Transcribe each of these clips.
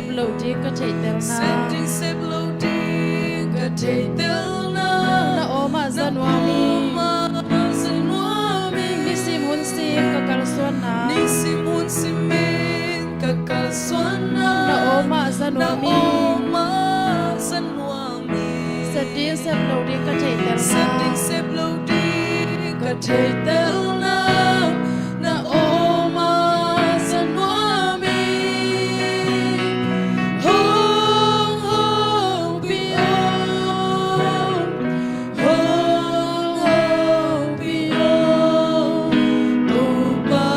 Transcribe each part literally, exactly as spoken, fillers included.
Sep lo ding ka theihtelna. Sep ding sep lo ding ka theihtelna. Na awm ah za nuam hi. Na awm ah za nuam hi. Nisim hun sim ka kalsuanna. Nisim hun sim in ka kalsuanna. Na awm ah za nuam hi. Na awm ah za nuam hi. Sep ding sep lo ding ka theihtelna. Sep ding sep lo ding ka theihtelna. Na awm ah za nuam hi. Hong hopih aw. Hong hopih aw. Topa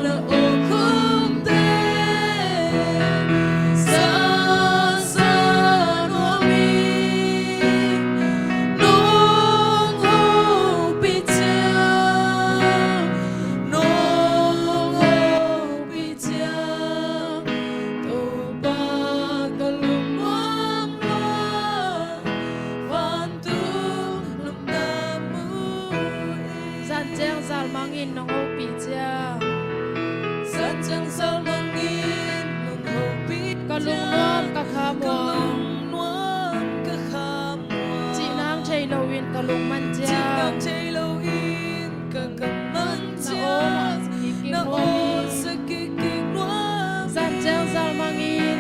na awk hun teng sa sa nuam hi. Nong hopih ciang, nong hopih ciang, Topa ka lungnuam lua, vantung nopna mu hi. Zan ciang zal mang in nong hopih ciang. Zan ciang zal mang in nong hopih ciang. Ka lungnuam ka kha muang. Ka lungnuam ka kha muang. Cihnang thei loin ka lungman ciang. Cihnang thei loin ka, ka man ciang. Na aw sa kik kik nuam hi. Na aw sa kik kik nuam hi. Zan ciang zal mang in.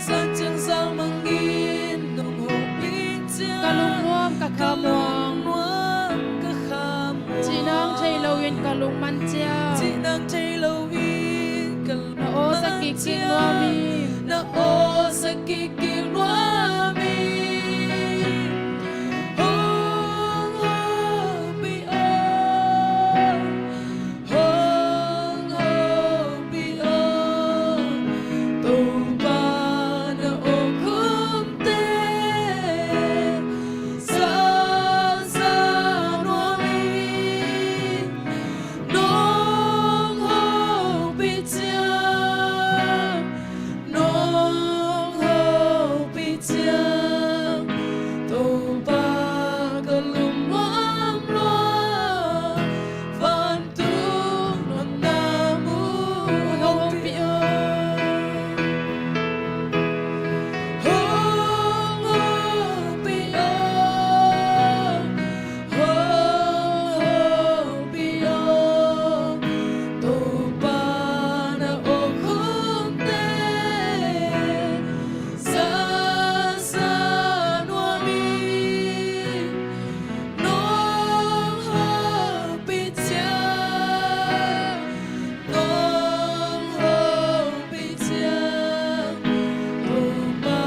Zan ciang zal mang in nong hopih ciang. Ka lungnuam ka kha muang. Ka lungnuam ka kha muang. Cihnang thei loin ka lungman ciang. Cihnang thei loin ka lungman ciang. Na aw sa kik kik nuam hi. Na aw sa kik kik nuam hi. Hong hopih aw. Hong hopih aw. Topa na awk hun teng sa sa nuam hi. Nong hopih ciang, nong hopih ciang, Topa ka lungnuam lua, vantung nopna mu hi. Hong hopih aw. Hong hopih aw. Hong hopih aw. Topa na awk hun teng sa sa nuam hi. Nong hopih ciang, nong hopih ciang, Topa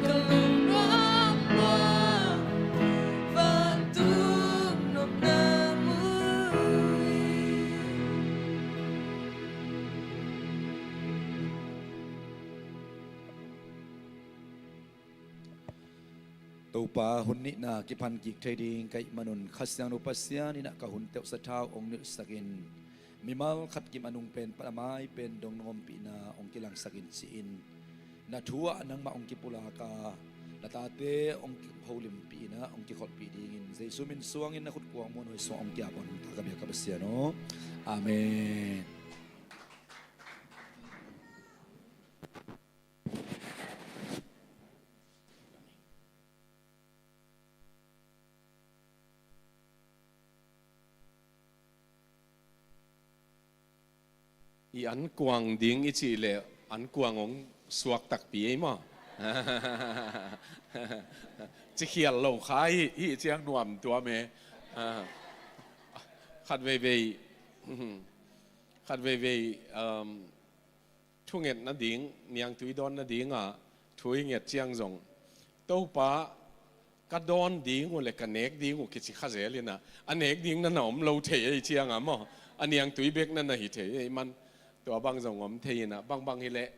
ka lungnuam lua, vantung nopna mu hi. Topa, hun nihna kiphan kik thei ding ka hih manun Kha Siangtho Pasian in ah ka hun teuh sathau hong nilhsak in, mimal khat kim a nung pen pan a mai pen dong nong ompihna hong kilangsak in ci-in, na thu ah nangmah hong kipulak a, na tate hong kiholimpih in ah hong kikholhpih dingin Jesu min suangin na khut kuang muanhuai suang hong kiap un, ta ka biak ka Pasian aw. Amen. I ankuang ding i cih leh ankuang hong suak takpi ei maw? Cikhial lo kha hi, hih ciang nuam tuam e. Khat veivei, khat veivei, um, thunget nading, niangtui dawn nadingah thu i nget ciang zong, Topa, ka dawn ding uh le ka nek ding uh kici kha zel in ah, a nek ding na na om lo thei ei ciangah maw, a niangtui bek na na hi thei ei man, tua bang zong om thei in ah, bangbang hi leh,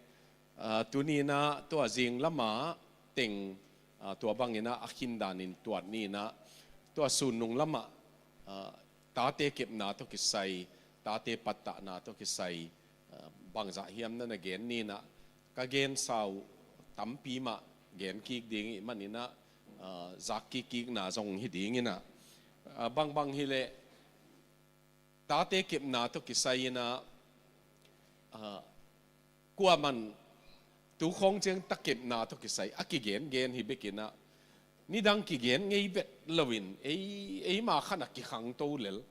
ah, tuni in ah tua zing lamah teng, ah, tua bang in ah a khin danin tuat ni in ah, tua sun nung lamah, ah, tate kepna tawh kisai, tate pattahna tawh kisai, ah, bangzah hiam na na gen ni in ah, ka gensa uh tampi mah gen kik ding ih man in ah, ah, zak kik kikna zong hi ding in ah, ah, bangbang hi leh tate kepna tawh kisai in ah, ah, kuaman Tu khawng ciang takepna tawh kisai a kigengen hi bekin ah, nidang kigen ngei vet loin ei, eima khan a kikhangto lel.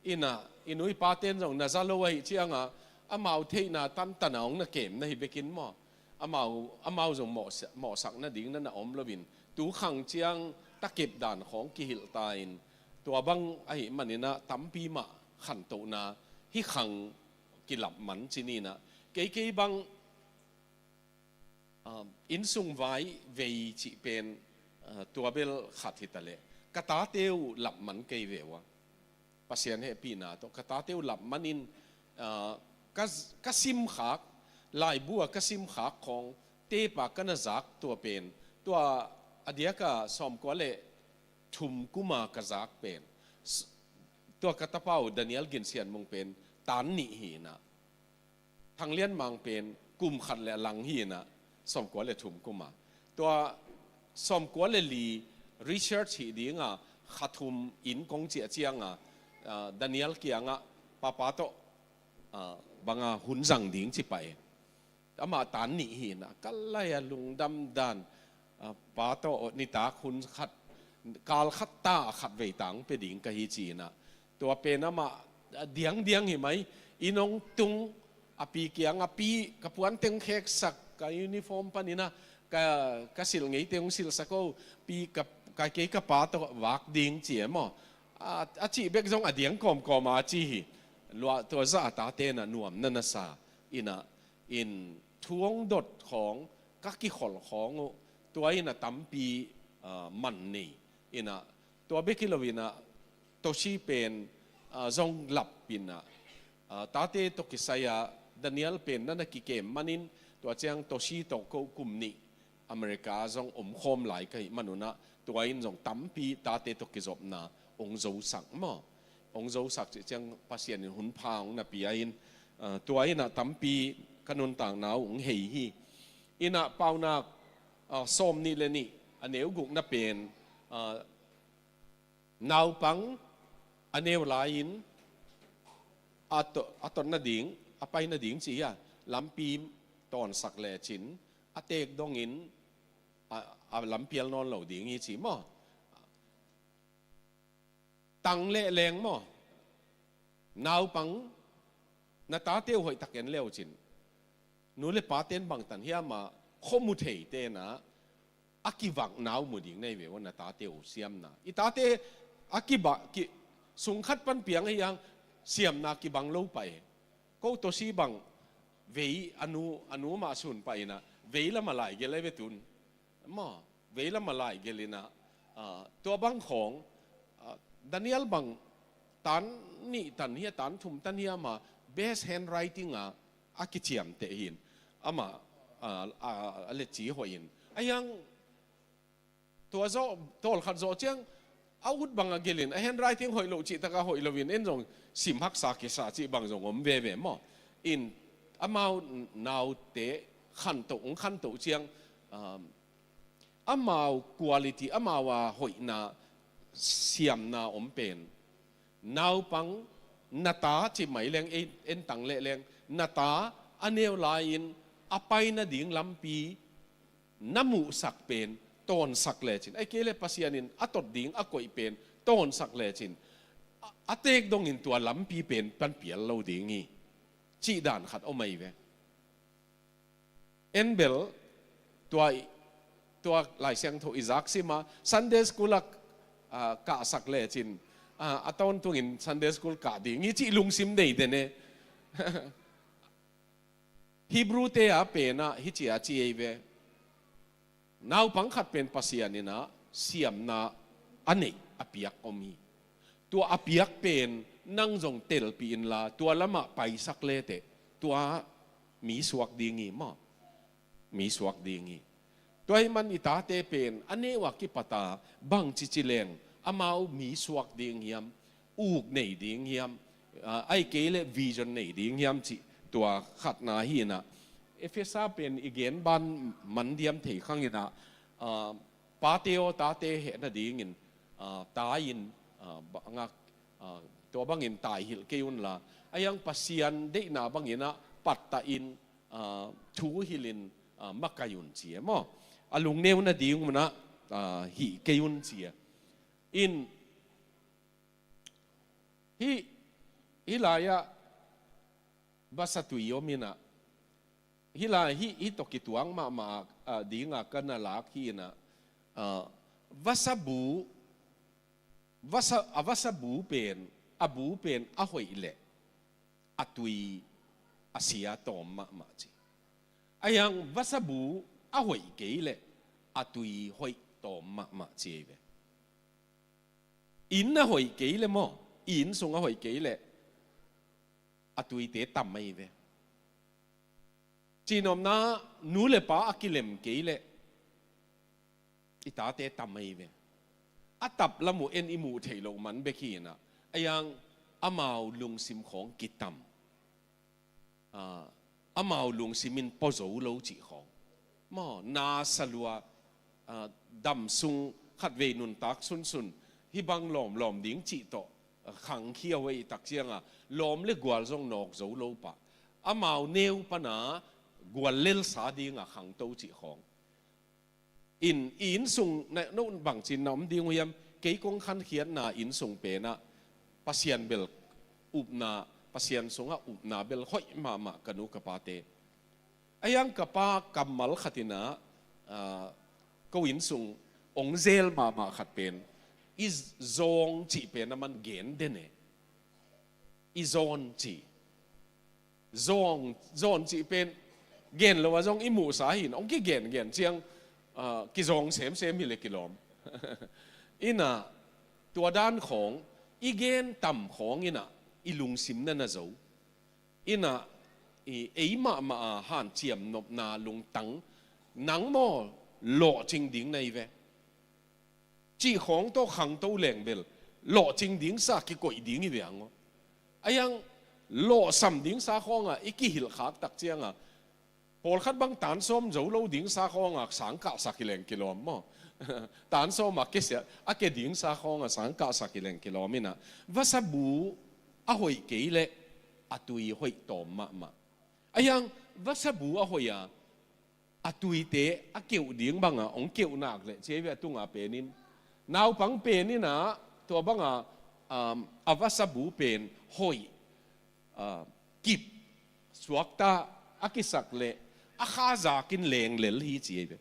Inah i nu i paten zong na za lo ahih ciangah amau theihna tantan a hong na kemna hi bekin maw, amau, amau zong mawhsa-, mawhsak nading na na om loin tu khang ciang takep dan khawng kihilh ta in, tua bang ahih maninah tampi mah khantohna hi khang kilap man ci ninah, keikei bang um, innsung vai vei cih pen, uh, tua bel khat hi ta leh, ka tate uh lap man kei ve uh a, Pasian hehpihna tawh ka tate uh lap manin, uh, ka, ka simkhak, laibu a ka simkhak khawng, tepa ka na zak tua pen, tua a diaka sawmkua le thum kuma ka zak pen, s-, tua ka tapa uh Daniel Gin Sian Mung pen tan nih hi inah, Thang Lian Mang pen kum khat le a lang hi inah, sawmkua le thum kuma. Tua sawmkua le li Richard hih dinga kha thum inn kong ciah cianga, ah, Daniel kiangah papa tawh, ah, banga hun zang ding ci pah e. Amah tan nih hi inah, ka lai a lungdam dan, ah, pa tawh nitak hun khat, kal khat ta khat vei tang pe ding ka hi ci inah, tua pen amah, ah, diangdiang hi mai. Inn hong tung, a pi kiang a pi, ka puan teng kheksak, ka uniform paninah ka, ka silh ngei teng hong silhsak o, pi ka, ka kei ka pa tawh vak ding ci e maw. A, a cih bek zong a diang kawmkawm a ci hi. Luah tua zah a tate na nuam na na sa inah, in thu hong dot khawng, ka kikholh khawng uh, tua inah tampi, ah, man nei inah, tua bek hi lo inah Toshi pen, ah, zong lap inah, ah, tate tawh kisai-a Daniel pen na na kikem manin, tua ciang Toshi tawh ko kum nih America zong omkhawm lai ka hih manunah, tua in zong tampi tate tawh kizopna hong zosak maw. Hong zosak cih ciang Pasian in hun pha hong na pia in, ah, tua inah tampi ka nuntakna uh hong hei hi. Inah Paunak, ah, sawm nih le nih a neu gukna pen, ah, naupang a neu lai-in a to-, a tot nading, a pai nading ci hi a, lampi tawnsak lecin a teek dongin a, a lampial nawn lo ding hi ci maw. Tang leh leng maw, naupang, na tate uh hoihtak en le uh cin, nu le paten bangtan hiam a, khuamu thei tenah a kivakna uh mu ding na hi ve uh a, na tate uh siamna. I tate a kibah, ki, sung khat pan piang ahi hang siamna kibang lo pah e. Ko Toshi bang vei a nu, a nu mah sun pah inah, vei lam a lai gel ahi ve tun. Maw, vei lam a lai gel inah, ah, tua bang khawng, ah, Daniel bang tan nih tan hi a, tan thum tan hiam a, best handwriting a a kiciamteh hi in, amah, ah, ah, a letci hoih in. Ahi hang tua zawh, tawlkhat zawh ciang a ut bang a gelh in, a handwriting hoih loh cih takah hoih loin, en zong sim haksa kisa cih bang zong om veve maw. In amau naute khantoh, hong khantoh ciang, um, amau quality, amau a hoihna, siamna om pen, naupang, na ta ci mai leng, ei, en tang leh leng, na ta a neu lai-in a pai nading lampi na muhsak pen tawnsak lecin, ahih kei leh Pasian in a tot ding a koih pen tawnsak lecin, a, a teek dongin tua lampi pen pan pial lo ding hi, cih dan khat om ahi ve. En bel, tua i, tua Lai Siangtho i zak sim a, Sunday school ah, ah, kahsak lecin, ah, a tawntungin Sunday school kah ding hi cih lungsim nei den e. Hebrew te a pen ah hici a ci ei ve. Naupang khat pen Pasian in ah siamna a neih a piak om hi. Tua a piak pen nang zong telpih inla, tua lamah paisak leteh, tua mi suak ding hi maw? Mi suak ding hi. Tua ahih man i tate pen a neu a kipata bangci ci leng amau mi suak ding hiam, uk nei ding hiam, ah, ahih kei leh vision nei ding hiam cih tua khatna hi in ah. Efesa pen i gen ban man diam thei khang in ah, ah, pate aw, tate heh nadingin, ah, tai in, ah, bangak, ah, tua bangin taihilh kei unla, a hiang Pasian deihna bangin ah pattah in, ah, thu hilhin, ah, makai un ci e maw. A lungneu nading un ah, ah, hih kei un ci e. In, hih, hih lai-ah vasa tui om in ah, hih lai, hih, hih tawh kituak mahmah, ah, ding a ka na lak hi in ah, ah, vasa bu, vasa, a vasa bu pen, a bu pen a hoih leh a tui a sia tawm mahmah ci. Ahi hang vasa bu a hoih kei leh a tui hoih tawm mahmah ci ei ve. Inn a hoih kei leh maw, inn sung a hoih kei leh a tuite tam ei ve. Cihnopna, nu le pa a kilem kei leh i tate tam ei ve. A tap lam uh en i muh theih loh man bek hi in ah, ahi hang amau lungsim khawng kitam, ah, amau lungsim in pua zo lo cih khawng maw, na sa lua, ah, dam sung khatvei nuntak sunsun hih bang lawmlawm ding cih tawh, ah, khangkhia uh ahih tak ciang a, lawm le gual zong nawk zo lo pah, amau neu pan a gual lelsa ding a khangto cih khawng. In, i inn sung na, no bangci na om ding uh hiam? Kei kong khankhiatna inn sung pen ah Pasian bel upna, Pasian sungah upna bel hoih mahmah ka nu ka pate. Ahi hang ka pa kammal khat in ah, ah, ko inn sung hong zel mahmah khat pen, i zawng cih pen a man gen den e. I zawn ci. Zawn, zawn cih pen gen lo a zong i muhsa hi in, hong kigengen ciang, ah, kizawng semsem hi leh kilawm. In ah tua dan khawng, i gen tam khawng in ah i lungsim na na zo. In ah i, ei mahmah a hanciam nopna lungtang, nang maw lawhcing ding na hi ve. Cih khawng tawh khangto leng bel lawhcing dingsa kikoih ding hi ve hang aw. Ahi hang lawhsam dingsa khawng ah i kihilh khak tak ciang a, pawlkhat bang tan sawm zo lo dingsa khawng ah sang kahsak hi leng kilawm maw. Tan sawm a ke sia, a ke dingsa khawng ah sang kahsak hi leng kilawm in ah, vasa bu a hoih kei leh a tui hoih tawm mahmah. Ahi hang vasa bu a hoih a, a tuite a keuh ding bang a hong keuh nak leh ci ei ve, a tung a pen in, naupang pen in ah tua bang a, um, a vasa bu pen hoih, ah, kip, suakta a kisak leh a kha zak in leng lel hi ci ei ve.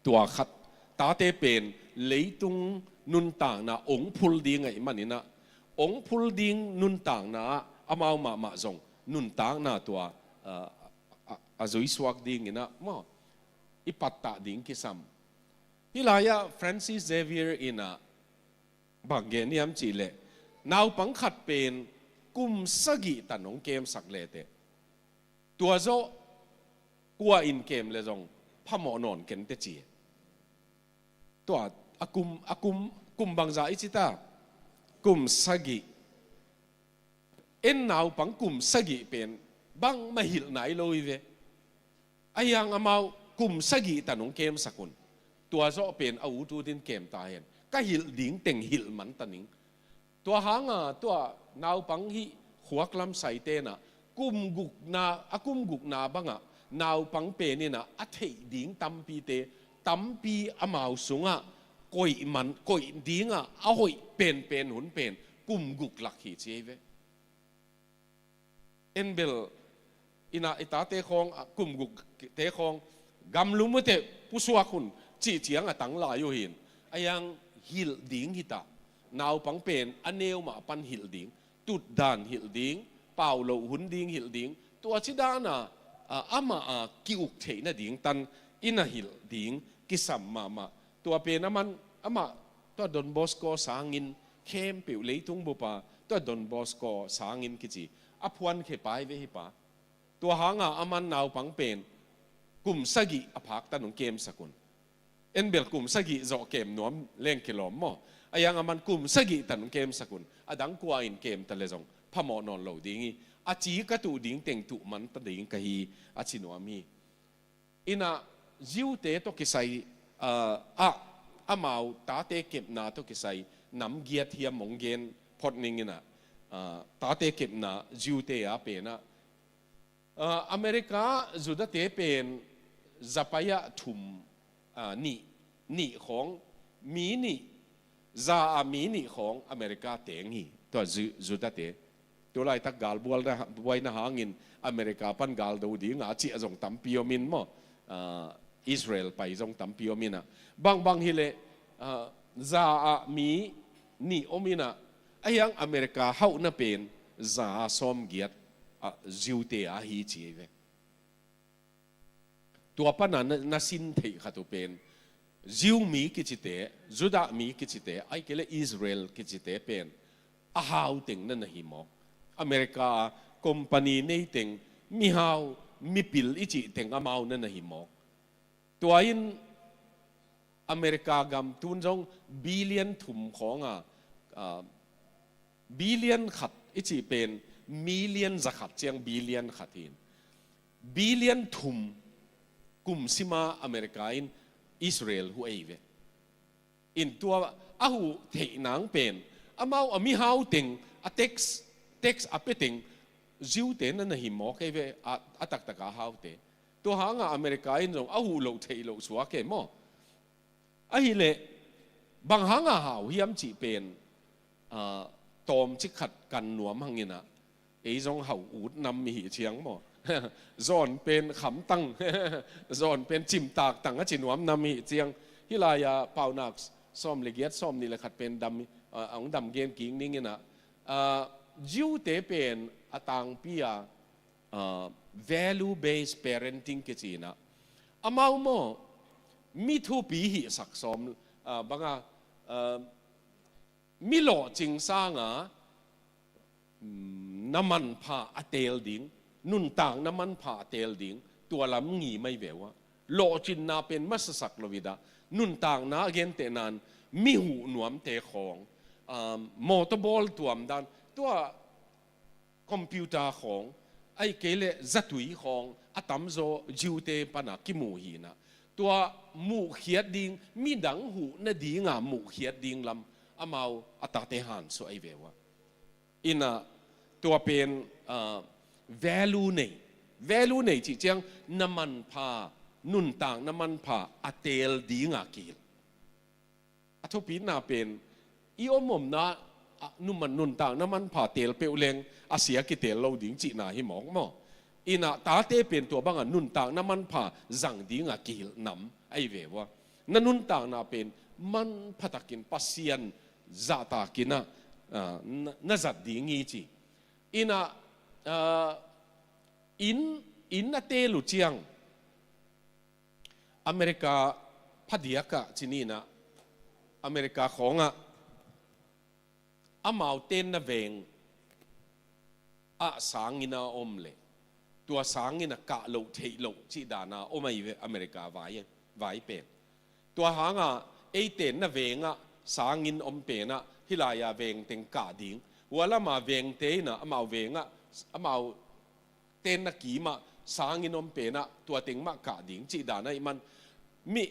Tua khat, tate pen leitung nuntakna hong phul ding ahih man in ah, hong phul ding nuntakna ah amau mahmah zong nuntakna tua, ah, a, a zui suak ding in ah maw, i pattah ding kisam. Hih lai-ah Francis Xavier in ah bang gen hiam cih leh, naupang khat pen kum sagih tan hong kemsak leh teh, tua zawh kua in kem leh zong phamawh nawn ken teh ci. Tua a kum, a kum, kum bangzah i ci ta? Kum sagih. En naupang kum sagih pen bangmah hilh nai lo hi ve. Ahi hang amau kum sagih tan hong kemsak un. Tua zawh pen a ut ut in kem ta hen. Ka hilh ding teng hilh man ta ning. Tua hang a tua naupang hih khuak lam saite in ah, kum gukna, a kum gukna bang ah naupang pen in ah a theih ding tampite, tampi amau sungah koih man, koih ding ah a hoih penpen hun pen kum guk lak hi ci ei ve. En bel, in ah i tate khawng, a, kum gukte khawng, gamlum uh teh pusuak un cih ciang a tang lai uh hi in. Ahi hang hilh ding hi ta. Naupang pen a neu mah pan hilh ding, tutdan hilh ding, pau loh hun ding hilh ding. Tua ci dan a, a, amah a ki-uk theih nading tan in ah hilh ding kisam mahmah. Tua pen a man, amah tua Don Bosco sanginn, khempeuh leitung bup a tua Don Bosco sanginn kici, a phuankhia pa hi ve hih pa. Tua hang a aman naupang pen kum sagih a phak tan hong kemsak un. En bel kum sagih zawh kem nuam leng kilawm maw. Ahi hang aman kum sagih tan hong kemsak un. A dang kua in kem ta leh zong phamawh nawn lo ding hi. A ci ka tuh ding teng tuh man ta ding ka hi, a ci nuam hi. In ah Jew-te tawh kisai, ah, ah, amau tate kepna tawh kisai nam giat hiam hong gen phot ning in ah, ah, tate kepna Jew-te a pen ah Ah, America Judate pen za pai-ah thum, ah, nih, nih khawng, mi nih, za-ah mi nih khawng America teng hi. Tua Ju-, Judate. Tua laitak gal buaina, buaina hangin America pan gal do ding a cih a zong tampi om in maw. Ah, Israel pai zong tampi om in ah. Bangbang hileh, ah, za-ah mi nih om in ah. Ahi hang America hauhna pen za-ah sawmgiat, ah, Jew-te a hi ci hi ve. Tua pana na, na sin theih khat uh pen Jew mi kicite, Judah mi kicite, ahih kei leh Israel kicite pen a hau teng na na hi mawk. America company nei teng, mihau, mipil i cih teng amau na na hi mawk. Tua in America gam tun zong billion thum khawng a, ah, billion khat i cih pen million za khat ciang billion khat hi in. Billion thum kum sima America in Israel huh ei ve. In tua a huh theih nang pen amau a mihau teng, a tax, tax a pia teng Jew-te na na hi mawk ei ve, a, a taktak a haute. Tua hanga America in zong a huh loh theih loh suak ei maw. Ahileh bang hanga hau hiam cih pen, ah, tawmcik khat kan nuam hang in ah, ei zong hau ut nam i hi ciang maw. Zawn pen khamtang, zawn pen cimtak tang a ci nuam nam i hi ciang. Hih lai-a Paunak sawm le giat, sawm nih le khat pen dam, ah, a hong dam gen kik ning in ah, ah, Jew-te pen a tangpi a, ah, value-based parenting kici in ah, amau maw, mi thupi hihsak sawm, ah, banga, ah, mi lawhcing sanga, mm, na manpha a teel ding, nuntakna manpha a teel ding, tua lam ngim ahi ve uh a. Lawhcinna pen masasak lo hi a, nuntakna a gentehna in mi huh nuamte khawng, ah, mawtaw bawl tuam dan, tua computer khawng, ahih kei leh zatui khawng a tamzaw Jew-te pana kimu hi in ah. Tua muhkhiat ding, midang huh nadinga muhkhiat ding lam amau a tate hansuah ahi ve uh a. In ah tua pen, ah, value nei. Value nei cih ciang na manpha, nuntakna manpha a teel dinga kihilh. A thupitna pen i om omna, ah, numan nuntakna manpha teel peuh leng a sia kiteel lo ding cihna hi mawk maw. In ah tate pen tua banga nuntakna manpha zang dinga kihilh nam ahi ve uh a. Na nuntakna pen manpha takin Pasian zahtakin ah, ah, na, na zat ding hi ci. In ah, ah, inn, inn a teel uh ciang America phadiakah ci ni in ah, America khawngah amau tenna veng ah sanginn a om leh tua sanginn a kah loh theih loh cih dana om ahi ve America vai, vai pen. Tua hanga ei tenna vengah sanginn om penah hih lai-a veng teng kah ding. Hua lama vengte in ah amau vengah, amau tenna kimah sanginn om penah tua teng mah kah ding cih dan ahih man. Mi,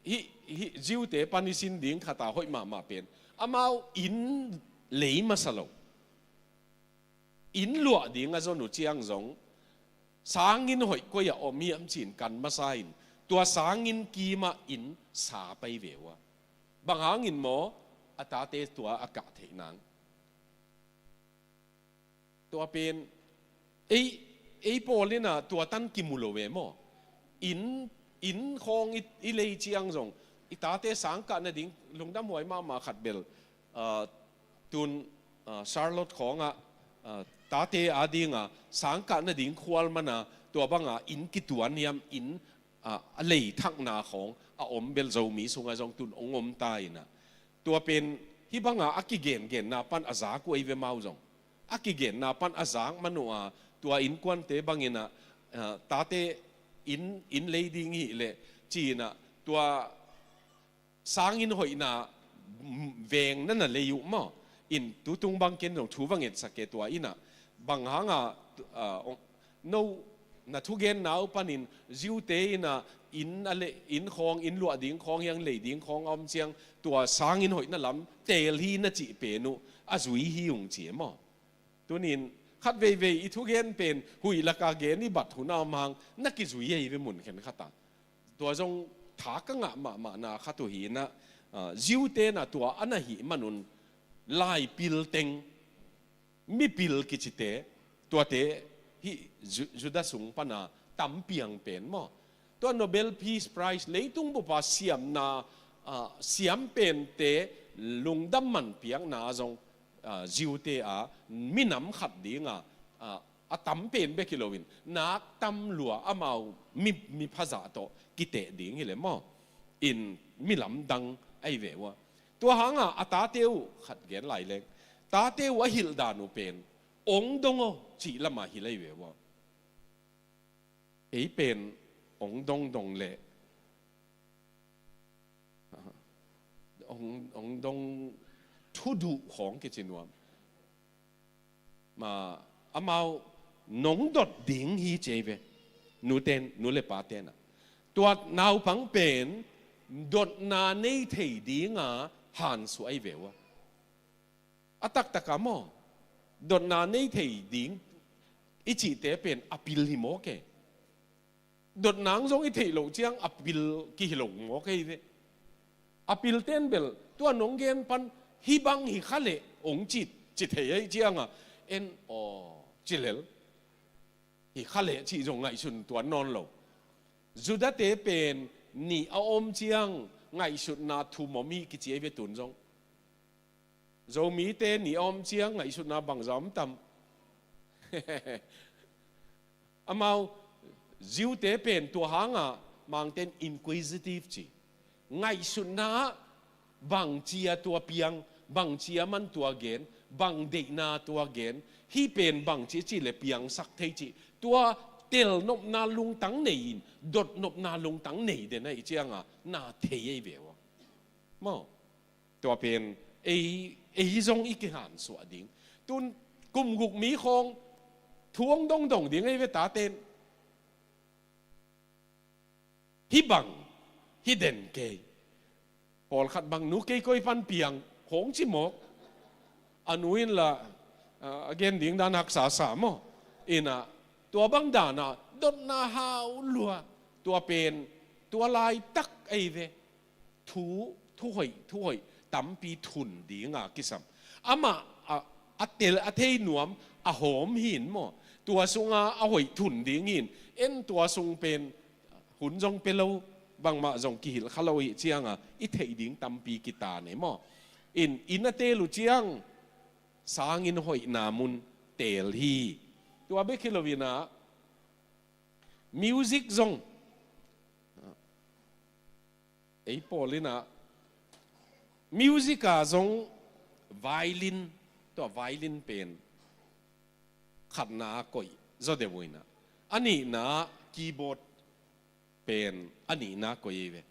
hih, hih Jew-te pan i sin ding khata hoih mahmah pen amau inn lei masa lo. Inn luah ding a zon uh ciang zong sanginn hoih koi-ah om hiam ci-in kan masa in tua sanginn kimah inn sa pai ve uh a. Bang hangin maw, a tate tua a kah theih nang. Tua pen ei, ei pawl in ah tua tan kimu lo ve maw. Inn, inn khawng i, i lei ciang zong i tate sangkah nading lungdamhuai mahmah khat bel, ah, tun, ah, Charlotte khawngah, ah, tate adinga sangkah nading khual mana tua banga inn kituan hiam, inn, ah, a lei thakna khawng a om bel Zomi sungah zong tun hong om ta in ah. Tua pen hih banga a kigengenna pan a zak uh ahi ve mau zong. A kigenna pan a zak man uh a, tua innkuante bangin ah, ah, tate inn, inn lei ding hileh ci-in ah, tua sanginn hoihna, mm, veng na na lei uh maw. In tutung bang ken zong thu va ngetsak e tua in ah. Bang hanga, ah, no, na thugenna uh panin Jew-te in ah inn a le, inn khawng, inn luah ding khawng, hiang lei ding khawng a om ciang tua sanginn hoihna lam teel hi na cih pen uh a zui hi ung ci e maw. Tunin Khat veivei i thugen pen huih laka gen i bat hun a om hang, na kizui ei ve mun khenkhat a. Tua zong tha ka ngah mahmahna khat uh hi in ah, ah, Jew-te na tua a na hih manun laipil teng, mipil kicite, tuate hih Ju-, Judah sung pana tam piang pen maw. Tua Nobel Peace Prize, leitung bupa siamna, ah, siam pente lungdam man piakna zong, ah, Jew-te a minam khat dinga, ah, a tam pen bek hi loin nak tam lua amau mi, mi phazah tawh kiteh ding hi le maw. In milam dang ahi ve ua. Tua hanga a tate uh khat gen lai leng, tate uh a hilh dan uh pen ong dong aw cih lama hilh ahi ve ua. Ei pen ong dong dong leh ong, ong dong thuduh khawng kici nuam. Ma amau nong dot ding hi ci ei ve. Nuten, nu le paten ah tua naupang pen dotna nei thei dinga hansuah ahi ve ua. A taktak a maw, dotna nei thei ding i cihte pen a pil hi mawk e. Dotna zong i theih loh ciang a pil kihi lo mawk ahi ve. A pilten bel tua nong gen pan hih bang hi kha leh ong cih, ci thei ahi cianga en aw ci lel. Hi kha leh cih zong ngaihsun tuan nawn lo. Judah-te pen nih a om ciang ngaihsutna thum om hi kici ahi ve tun zong. Zomite nih a om ciang ngaihsutna bangza om tam? Amau Jew-te pen tua hanga Mangten inquisitive ci. Ngaihsutna ah bangci a tua piang, bangci a man tua gen, bang deihna tua gen, hih pen bangci ci le piangsak thei ci. Tua telnopna lungtang nei in, dotnopna lungtang nei den ahi cianga na thei ahi ve ua. Maw? Tua pen ei, ei zong i kihansuah ding. Tun kum guk mi khawng thu ong dongdong ding ahi ve taten. Hih bang, hih den kei. Pawlkhat bang nu kei koi pan piang khawng ci mawk. A nu in la, a, a gen ding dan haksa sa maw. Ina, tua bang dana dotna hau lua. Tua pen, tua laitak ahi ve. Thu, thuhoih, thuhoih tampi thun dinga kisam. Amah a, a tel, a thei nuam, a hawm hin maw. Tua sunga a hoih thun ding hin. En tua sung pen hun zong pe lo, bangmah zong kihilh kha lo hi cianga i theih ding tampi kita ne maw. In, inn a tel uh ciang sangin hoihna mun tel hi. Tua bek hi lo inah music zong ei pawl inah music a zong violin, tua violin pen khatna a koih zaw deuh uh inah, a nihna keyboard pen a nihna koih ei ve.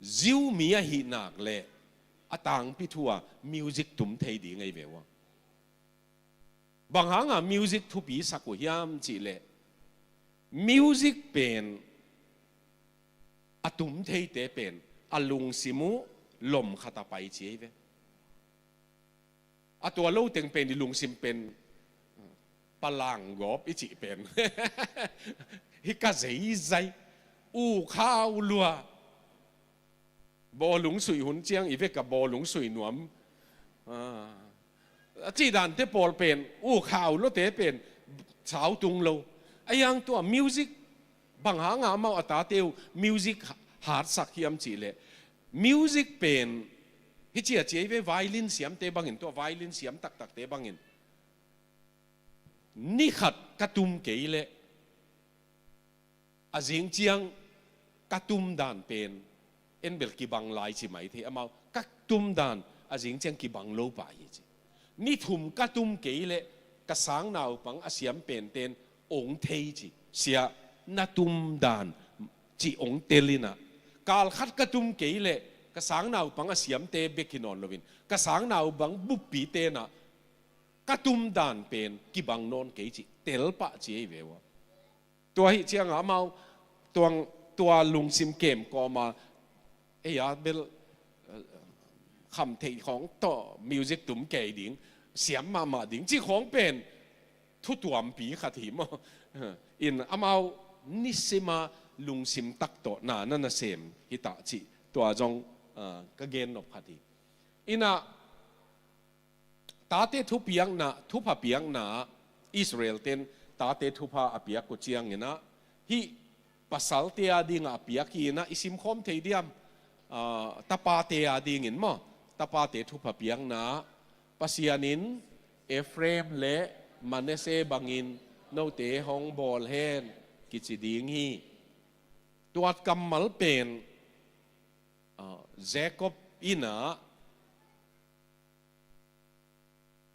Ziu mi ahih nak leh a tangpi thu a music tum thei ding ei ve ua. Bang hanga music thupi sak uh hiam cih leh music pen a tum theite pen a lungsim uh lom khat a pai ci ei ve. A tua lo teng pen i lungsim pen palang gawp i cih pen hi ka zeizai u khau lua. Bawlung suih hun ciang i vek a bawlung suih nuam. Ah. A cih dante pawl pen u khau lote pen sau tung lo. A yang tua music bang hanga amau a tate uh music hatsak hiam cih leh music pen hi cia cia i ve violin siamte bangin, tua violin siam taktakte bangin ni khat ka tum kei leh a zing ciang ka tum dan pen en bel kibang lai ci mai thei amau. Ka tum dan a zing ciang kibang lo pah hi ci. Ni thum ka tum kei leh ka sangnaupang a siam penten ong thei ci. Sia, na tum dan ci ong tel inah. Kal khat ka tum kei leh ka sangnaupang a siamte bek hi nawn loin ka sangnaupang buppi tenah ka tum dan pen kibang nawn kei ci. Tel pah ci ei ve ua. Tua hi cianga amau tuang tua lungsim kem kawma ei a bel, eh, kham theih khawng tawh music tum kei ding, siam mahmah ding ci khawng pen thutuampi khat hi maw. In amau nisima lungsim tak tawh na na nasem hi ta cih tua zong, ah, ka gen nop khat hi. Inah tate thupiakna, thupha piakna, Israel ten tate thupha a piak uh cianginah hih pasalte a dingah a piak hi inah i simkhawm thei diam? Ah, tapate a dingin maw? Tapate thupha piakna, Pasian in Ephraim le Manasseh bangin note hong bawl hen kici ding hi. Tua kammal pen, ah, Jacob inah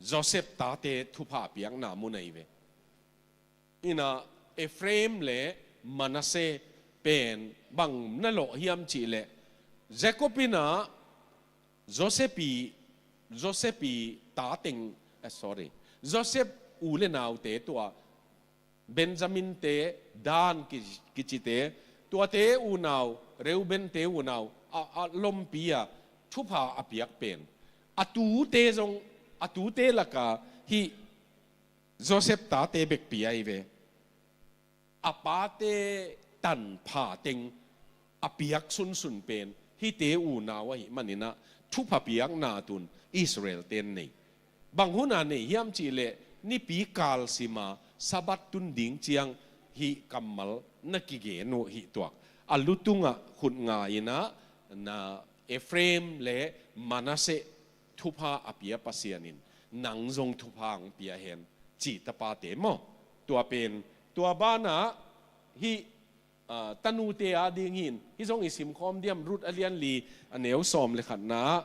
Joseph tate thupha piakna mun ahi ve. Inah Ephraim le Manasseh pen bang na lawh hiam cihleh, Jacob inah Joseph i, Joseph i tateng, eh, sorry, Joseph u le naute tua Benjamin te, Dan ki-, kicite, tuate unau, Reuben te unau, a, a lompi a thupha a piak pen, a tute zong, a tute laka hih Joseph tate bekpi ahi ve. A pate tanpha teng a piak sunsun pen hihte unau ahih maninah thupha piakna tun Israel ten nei. Bang huna nei hiam cihleh, nipi kalsima Sabbath tun ding ciang hih kammal na kigen uh hih tuak. A lutungah khut nga inah na Ephraim le Manasseh thupha a pia Pasian in nang zong thupha hong pia hen, ci tapate maw? Tua pen, tua banah hih, ah, tanute a ding hin, hih zong i simkhawm diam? Ruth a lian li, a neu sawm le khatna ah,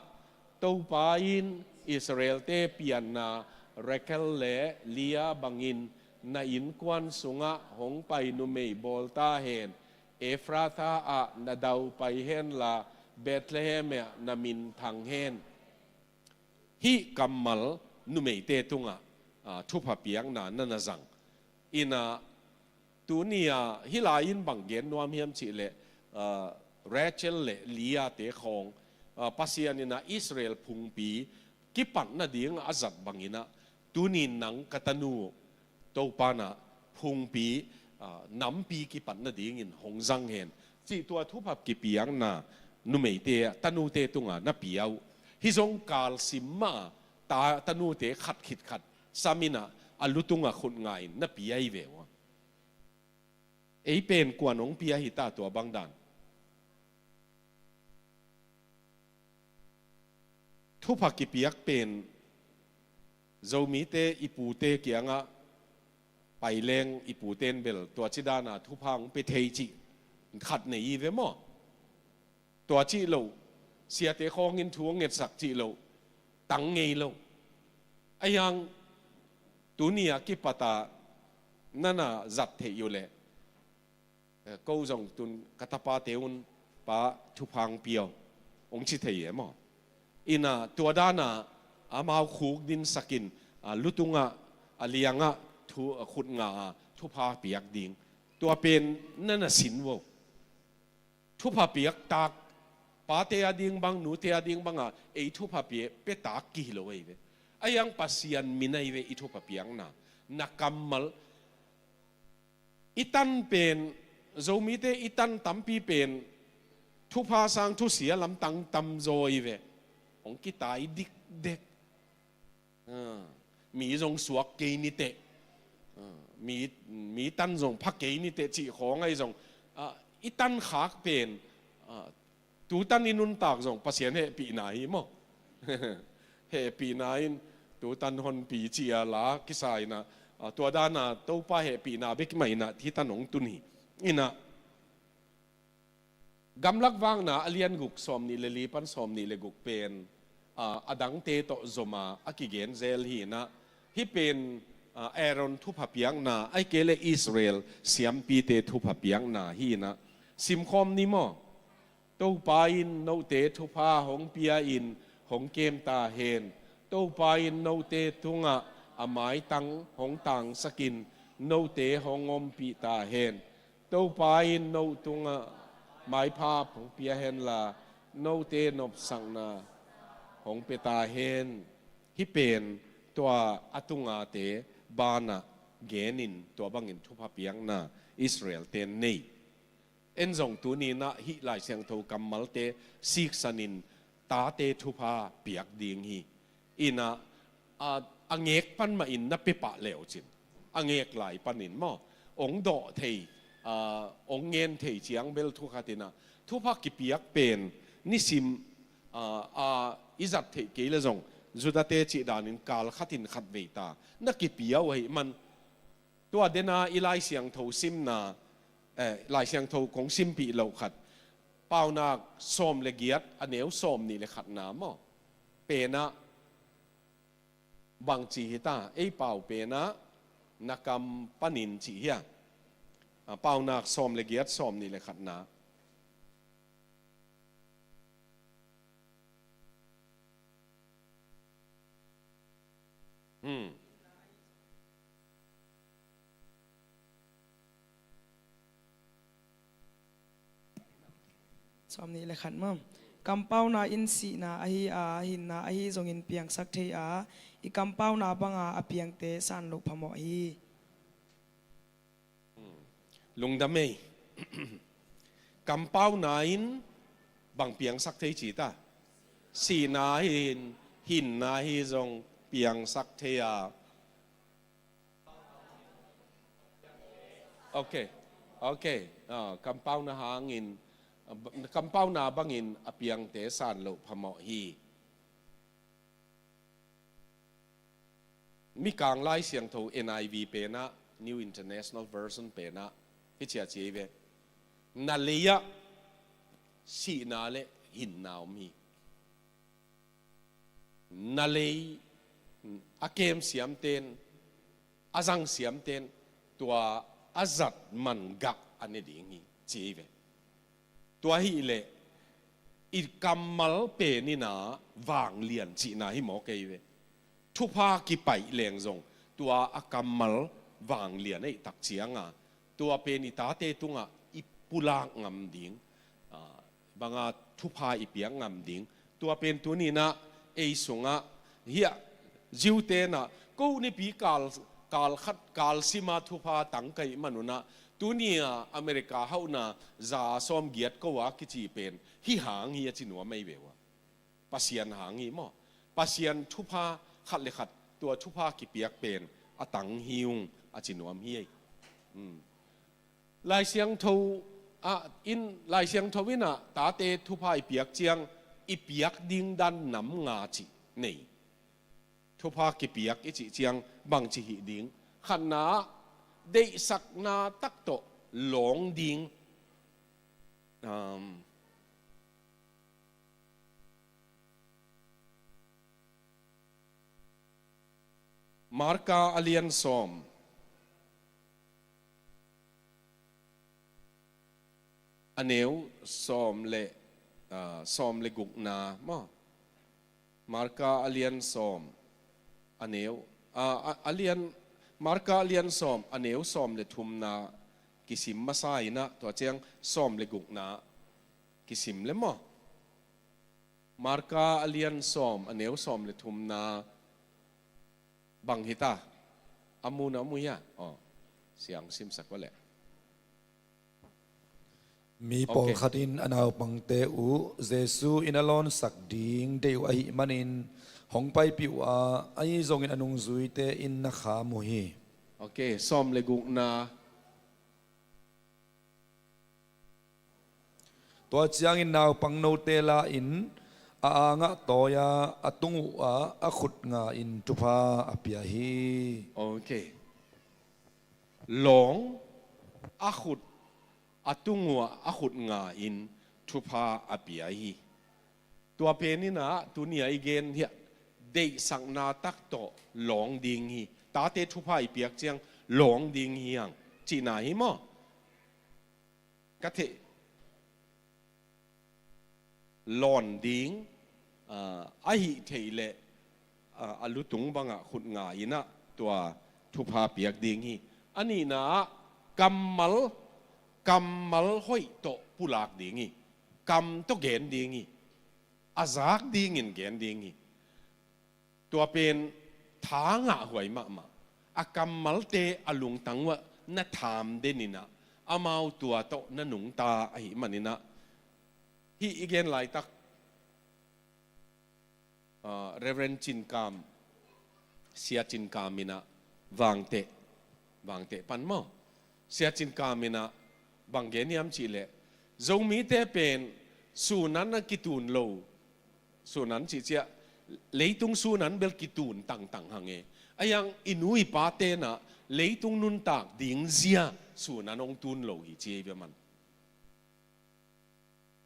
Topa in Israelte pianna Rachel le Leah bangin na innkuan sungah hong pai numei bawl ta hen. Efratha ah na dau pai henla, Bethlehem ah na min thang hen. Hih kammal numeite tungah, ah, thupha piakna na na zang. Inah tuni-ah hih lai-in bang gen nuam hiam cihleh, ah, Rachel le Leah te khawng, ah, Pasian inah Israel phungpi kipat nading a zat banginah, tuni nang ka tanu Topa nah phungpi, ah, nampi kipat nadingin hong zang hen, cih tua thupha kipiakna numeite, tanute tunga na pia uh. Hih zong kalsim mah ta, tanute khat khit khat sam inah a lutunga khut nga in na pia hi ve uh. Ei pen kuan hong pia hi ta tua bang dan? Thupha kipiak pen Zomite i pute kiangah pai leng i puten bel tua ci dana thupha hong pia thei cih khat nei hi ve maw? Tua cih loh, siate khawngin thu hong ngetsak cih loh, tang ngei lo. Ahi hang tuni a kipata na na zat theih uh leh, eh, ko zong tun ka tapate un, Pa, thupha hong pia o, hong ci thei e maw? Inah tua dana amau khuk dinsakin, ah, lutungah, a liangah thu, ah, khut nga a thupha piak ding. Tua pen na na sin uh. Thupha piak tak, pate a ding bang, nute a ding banga ei thupha pia, pia tak kihi lo ahi ve. Ahi hang Pasian min ahi ve i thupha piakna. Na kammal, i tan pen, Zomite i tan tampi pen thupha sang thusia lamtang tamzaw ahi ve. Hong kitai dikdek. Ah, mi zong suak kei niteh. Ah, mi, mi tan zong pha kei niteh cih khawng ahi zong, ah, i tan khak pen, ah, tu tan i nuntak zong Pasian hehpihna hi maw? Hehpihna in tu tan honpi ci a la kisa inah, ah, tua dana Topa hehpihna bek mah inah hih tan hong tun hi. Inah Gamlak Vakna a lian guk, sawm nih le li pan sawm nih le guk pen, ah, a dangte tawh zoma a kigen zel hi inah, hih pen, ah, Aaron thupha piakna, ahih kei leh Israel siampite thupha piakna hi inah, simkhawm ni maw? Topa in note thupha hong pia-in hong kem ta hen. Topa in note tungah a maitang hong tangsakin note hong ompih ta hen. Topa in no tungah maipha hong pia henla, note nopsakna hong pia ta hen. Hih pen tua a tungate banah genin tua bangin thupha piakna Israel-te nei. En zong tuni-in ah hih Lai Siangtho kammalte siksanin tate thupha piak ding hi. In ah, a, a ngek pan mahin na pia pah le uh cin, a ngek lai panin maw, hong dawh thei, a, hong ngen thei ciang bel thu khat in ah, thupha kipiak pen nisim, a, a, i zat theih kei le zong, Judah-te cih danin kal khatin khat vei ta na kipia uh ahih man, tua dena i Lai Siangtho simna, eh, Lai Siangtho kong simpih loh khat, Paunak sawm le giat, a neu sawm nih le khatna maw, pen ah bang ci hi ta, ei pau pen ah, "Na kam panin" ci hi a. A, Paunak sawm le giat, sawm nih le khatna. Hmm. Sawm nih le khat maw? Kampauna in sihna ahi a, hinna ahi zongin piangsak thei a, i kampauna banga a piangte san loh phamawh hi. Lungdam ei. Kampauna in bang piangsak thei ci ta? Sihna ahi, hinna ahi zong piangsak thei a. Ok. Ok. Ah, kampauna hangin, kampauna bangin a piangte san loh phamawh hi. Mikang Lai Siangtho N I V pen ah, New International Version pen ah, hici a ci hi ve. Na lei ah sihna le hinna om hi. Na lei a kem siamten, a zang siamten, tua a zat man gah a ne ding hi, ci hi ve. Tua hileh i kammal pen in ah vanglian cihna hi mawk ei ve. Thupha kipaih leng zong tua a kammal vanglian ahih tak cianga, tua pen i tate tungah i pulak ngam ding, ah, banga thupha i piak ngam ding. Tua pen tuni-in ah ei sungah hiah Jew-te in ah ko nipi kal, kal khat, kal sima thupha tang ka hih manun ah, tuni-a America hauhna za sawm giat ko a kici pen hih hang hi a ci nuam ei ve uh a. Pasian hang hi maw? Pasian thupha khat le khat, tua thupha kipiak pen a tang hi ung a ci nuam hi ei. Hmm. Lai Siangtho, ah, in, Lai Siangtho in ah tate thupha i piak ciang i piak ding dan nam nga cih nei. Thupha kipiak i cih ciang bangci hih ding? Khatna ah deihsakna tak tawh lawng ding. Um, Marka a lian sawm, a neu sawm le, ah, sawm le gukna maw? Marka a lian sawm, a neu, ah, a, a lian, Marka a lian sawm, a neu sawm le thumna kisim masa in ah, tua ciang sawm le gukna kisim le maw? Marka a lian sawm, a neu sawm le thumna bang hi ta? A mu na mu hia? Aw, siang simsak uh leh. Mi pawlkhat in a naupangte uh Jesu in a lawnsak ding deih uh ahih manin hong paipih uh a, ahi zongin a nungzuite in na kham uh hi. Ok, sawm le gukna. Tua ciangin naupang note la-in a angah tawi a, a tung uhah a khut nga-in thupha a pia hi. Ok. Lawng a khut, a tung uhah a khut nga-in thupha a pia hi. Tua pen in ah tuni-a i gen hiah deihsakna tak tawh lawng ding hi. Tate thupha i piak ciang lawng ding hi hang cihna hi maw? Ka theih, lawn ding, ah, ahih theih leh, ah, a lutung bangah khut nga in ah tua thupha piak ding hi. A nihna ah kammal, kammal hoih tawh pulak ding hi. Kam tawh gen ding hi. A zak dingin gen ding hi. Tua pen tha ngahhuai mahmah. a kammalte a lungtang uh ah na tham den in ah, amau tua tawh na nungta ahih manin ah, hih i gen laitak, ah, Reverend Cin Kam, Sia Cin Kam in ah Vangteh, Vangteh pan maw, Sia Cin Kam in ah bang gen hiam cih leh, Zomite pen sun an a kitun lo, sun an cih ciang leitung sun an bel kitun tangtang hang e. A hiang i nu i pate in ah leitung nuntak ding zia sun an hong tun lo hi ci hi ve maw.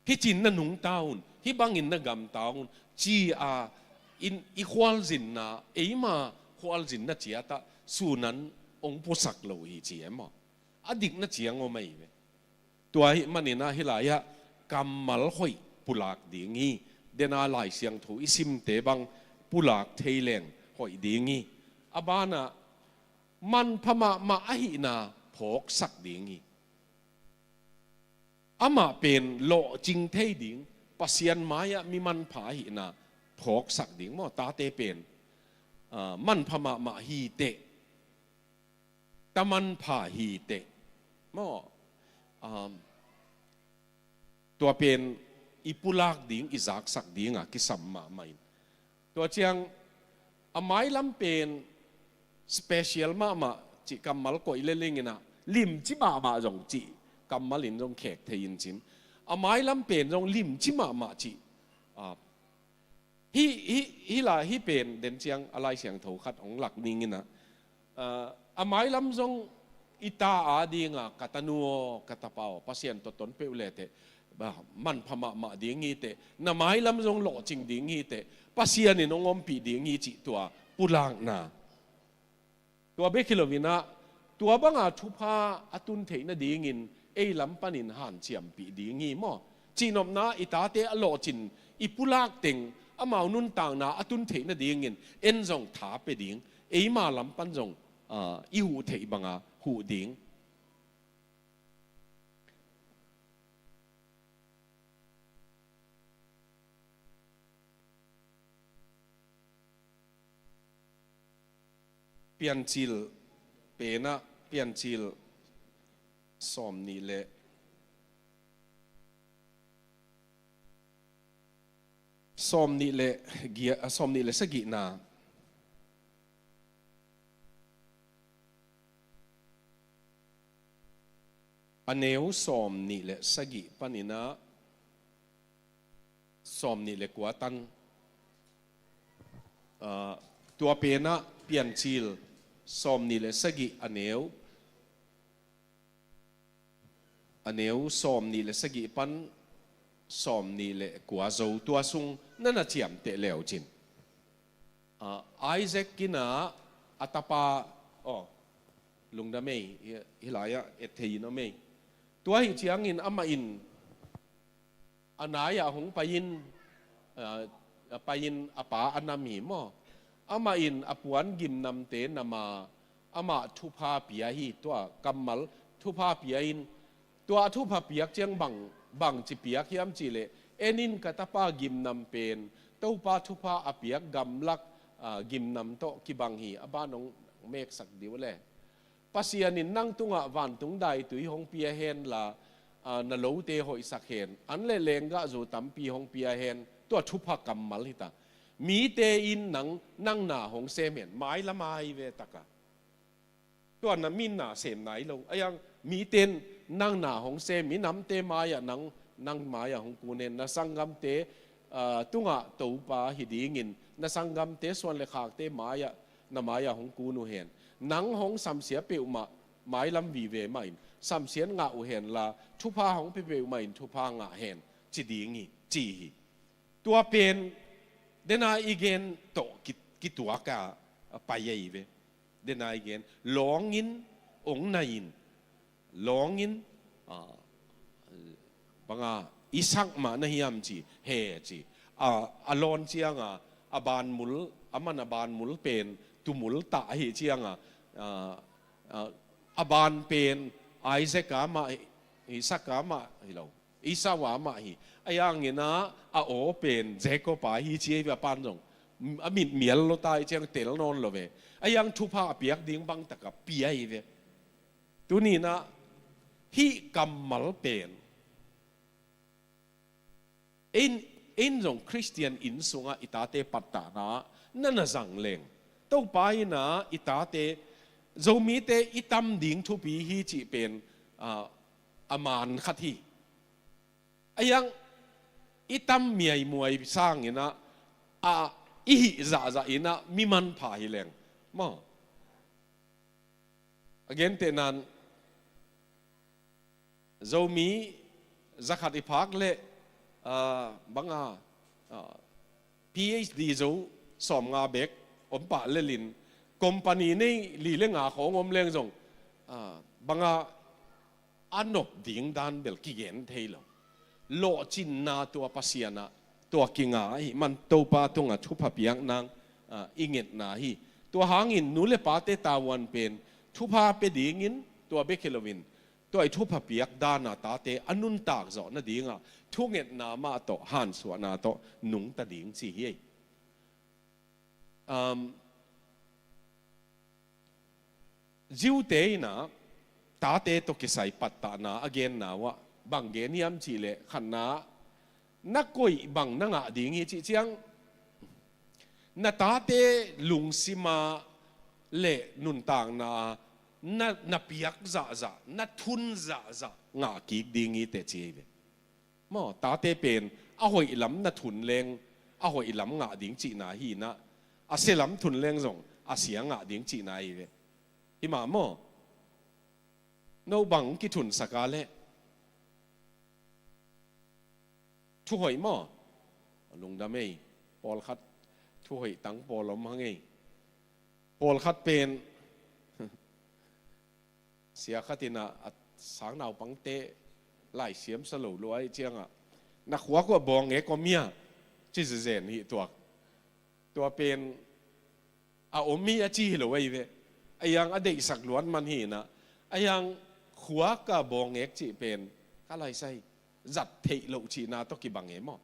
Hih ci-in na nungta un, hih bangin na gamta un ci-a, in, i khualzinna, eima khualzinna ciat ah sun an hong puasak lo hi ci e maw. A dikna ciang om ahi ve. Tua ahih manin ah hih lai-ah kammal hoih pulak ding hi. Den a Lai Siangtho i simte bang pulak thei leng hoih ding hi. A banah manpha mahmah ahihna phawksak ding hi. Amah pen lawhcing thei ding, Pasian mai-ah mi manpha ahihna phawksak ding maw. Tate pen, ah, manpha mahmah hi teh, ta manpha hi teh maw, um, tua pen i pulak ding, i zaksak ding a kisam mahmah in. Tua ciang a mailam pen special mahmah cih kammal koih lel ing in ah, limci mahmah zong cih kammal in zong khek thei in cin. A mailam pen zong limci mahmah cih, ah, hih, hih, hih lai, hih pen den ciang a Lai Siangtho khat hong lak ning in ah, ah, a mailam zong i ta a ding a, ka tanu aw, ka tapa aw, Pasian tawh ton peuh le teh, ba, manpha mahmah ding hi teh, na mailam zong lawhcing ding hi teh, Pasian in hong ompih ding hi cih tua pulakna. Tua bek hi lo in ah, tua banga thupha a tun theih nadingin ei lam panin hanciampih ding hi maw. Cihnopna, i tate a lawhcin i pulak teng amau nuntakna a tun theih nadingin en zong tha pia ding, eima lam pan zong, ah, i huh theih banga huh ding. Piancil pen ah, Piancil sawmnih le, sawmnih le giat, ah, sawmnih le sagihna, a neu sawmnih le sagih panin ah sawmnih le kua tan. Ah, tua pen ah Piancil sawmnih le sagih, a neu, a neu sawmnih le sagih pan sawmnih le kua zo, tua sung na na ciamteh le uh cin. Ah, Isaac in ah a tapa, aw, lungdam ei, hih, hih lai-ah et thei in om ei. Tua ahih ciangin amah in a nai-ah hong pai-in, ah, a pai-in a pa a nam hi maw. Amah in a puan gimnamte nam a, amah thupha pia hi. Tua kammal thupha pia in, tua thupha piak ciang bang, bangci piak hiam cih leh, en in, ka tapa gimnam pen Topa thupha a piak gamlak, ah, gimnam tawh kibang hi, a ban hong meksak dih uh le. Pasian in nang tungah vantung daitui hong pia hen la, ah, na lote hoihsak hen, an le lenggahzu tampi hong pia hen, tua thupha kammal hi ta. Mite in nang, nang na hong sem hen, mailam a hi ve taka. Tua na min na sem nai lo. A hiang mite in nang na hong sem, minamte mai-ah nang, nang mai-ah hong kun hen, na sanggamte, ah, tungah Topa hi dingin, na sanggamte suan le khakte mai-ah, na mai-ah hong kun uh hen. Nang hong samsia peuhmah, mailam vive mah in, samsiat ngah uh hen la, thupha hong pia peuhmah in thupha ngah hen, ci ding hi, ci hi. Tua pen, den a i gen tawh ki, kituak a, a pai ahi ve. Den a i gen, lawng in, ong nai in, lawng in, ah, banga, i sak mah na hiam ci, he ci. A, a lawn cianga, a banmul, a man a banmul pen, tumul tah ahi cianga, ah, ah, a ban pen, Isaac a mah hi, Isak a mah hi lo. Esau a mah hi. A hiangin a, a aw pen, Jacob a hi ci hi ve a pan zong. a mit mial lo ta i ciang tel nawn lo ve. A yang thupha a piak ding bang taka pia hi ve. Tuni-in ah hih kammal pen in, in zong Khristian inn sungah i tate pattahna na na zang leng, Topa in ah i tate, Zomite i tam ding thupi hi cih pen, ah, a man khat hi. A yang i tam miaimuai sangin ah, a, i hih zahzah in ah mi manpha hi leng maw. A gentehna-in Zomi zakhat i phak leh, ah, banga, ah, PhD zo sawmnga bek om pah lelin, company nei li le nga khawng om leng zong, ah, banga a nop ding dan bel kigen thei lo. Lawhcinna tua Pasian ah tua kinga ahih man Topa tungah thupha piak nang, ah, i ngetna hi. Tua hangin nu le pate tavuan pen thupha pia dingin tua bek hi loin, tua i thupha piak dan ah tate a nuntak zawh nadingah thungetna mah tawh, hansuahna tawh nungta ding ci hi. Um, Jew-te in ah tate tawh kisai pattahna a genna uh ah bang gen hiam cih leh, khatna, na koih bang na ngah ding hi cih ciang, na tate lungsima le nuntakna na, na piak zahzah, na thun zahzah ngah kik ding hi teh ci hi ve. Maw, tate pen a hoih lam na thun leng a hoih lam ngah ding cihna hi-in ah, a sia lam thun leng zong a sia ngah ding cihna hi ve. Hi mah maw? No bang kithunsak a leh thu hoih maw? Lungdam ei. Pawlkhat thu hoih tang pawl om hang ei. Pawlkhat pen sia khat in ah a sang naupangte laisiam sa lo lua ahih ciangah, na khuak uah bawngek om hia? Ci zezen hi tuak. Tua pen a om hi a ci hi lo ahi ve. A yang a deihsak luat man hi-in ah, a yang khuak ah bawngek cih pen ka laisai zat theih loh cihna tawh kibang e maw.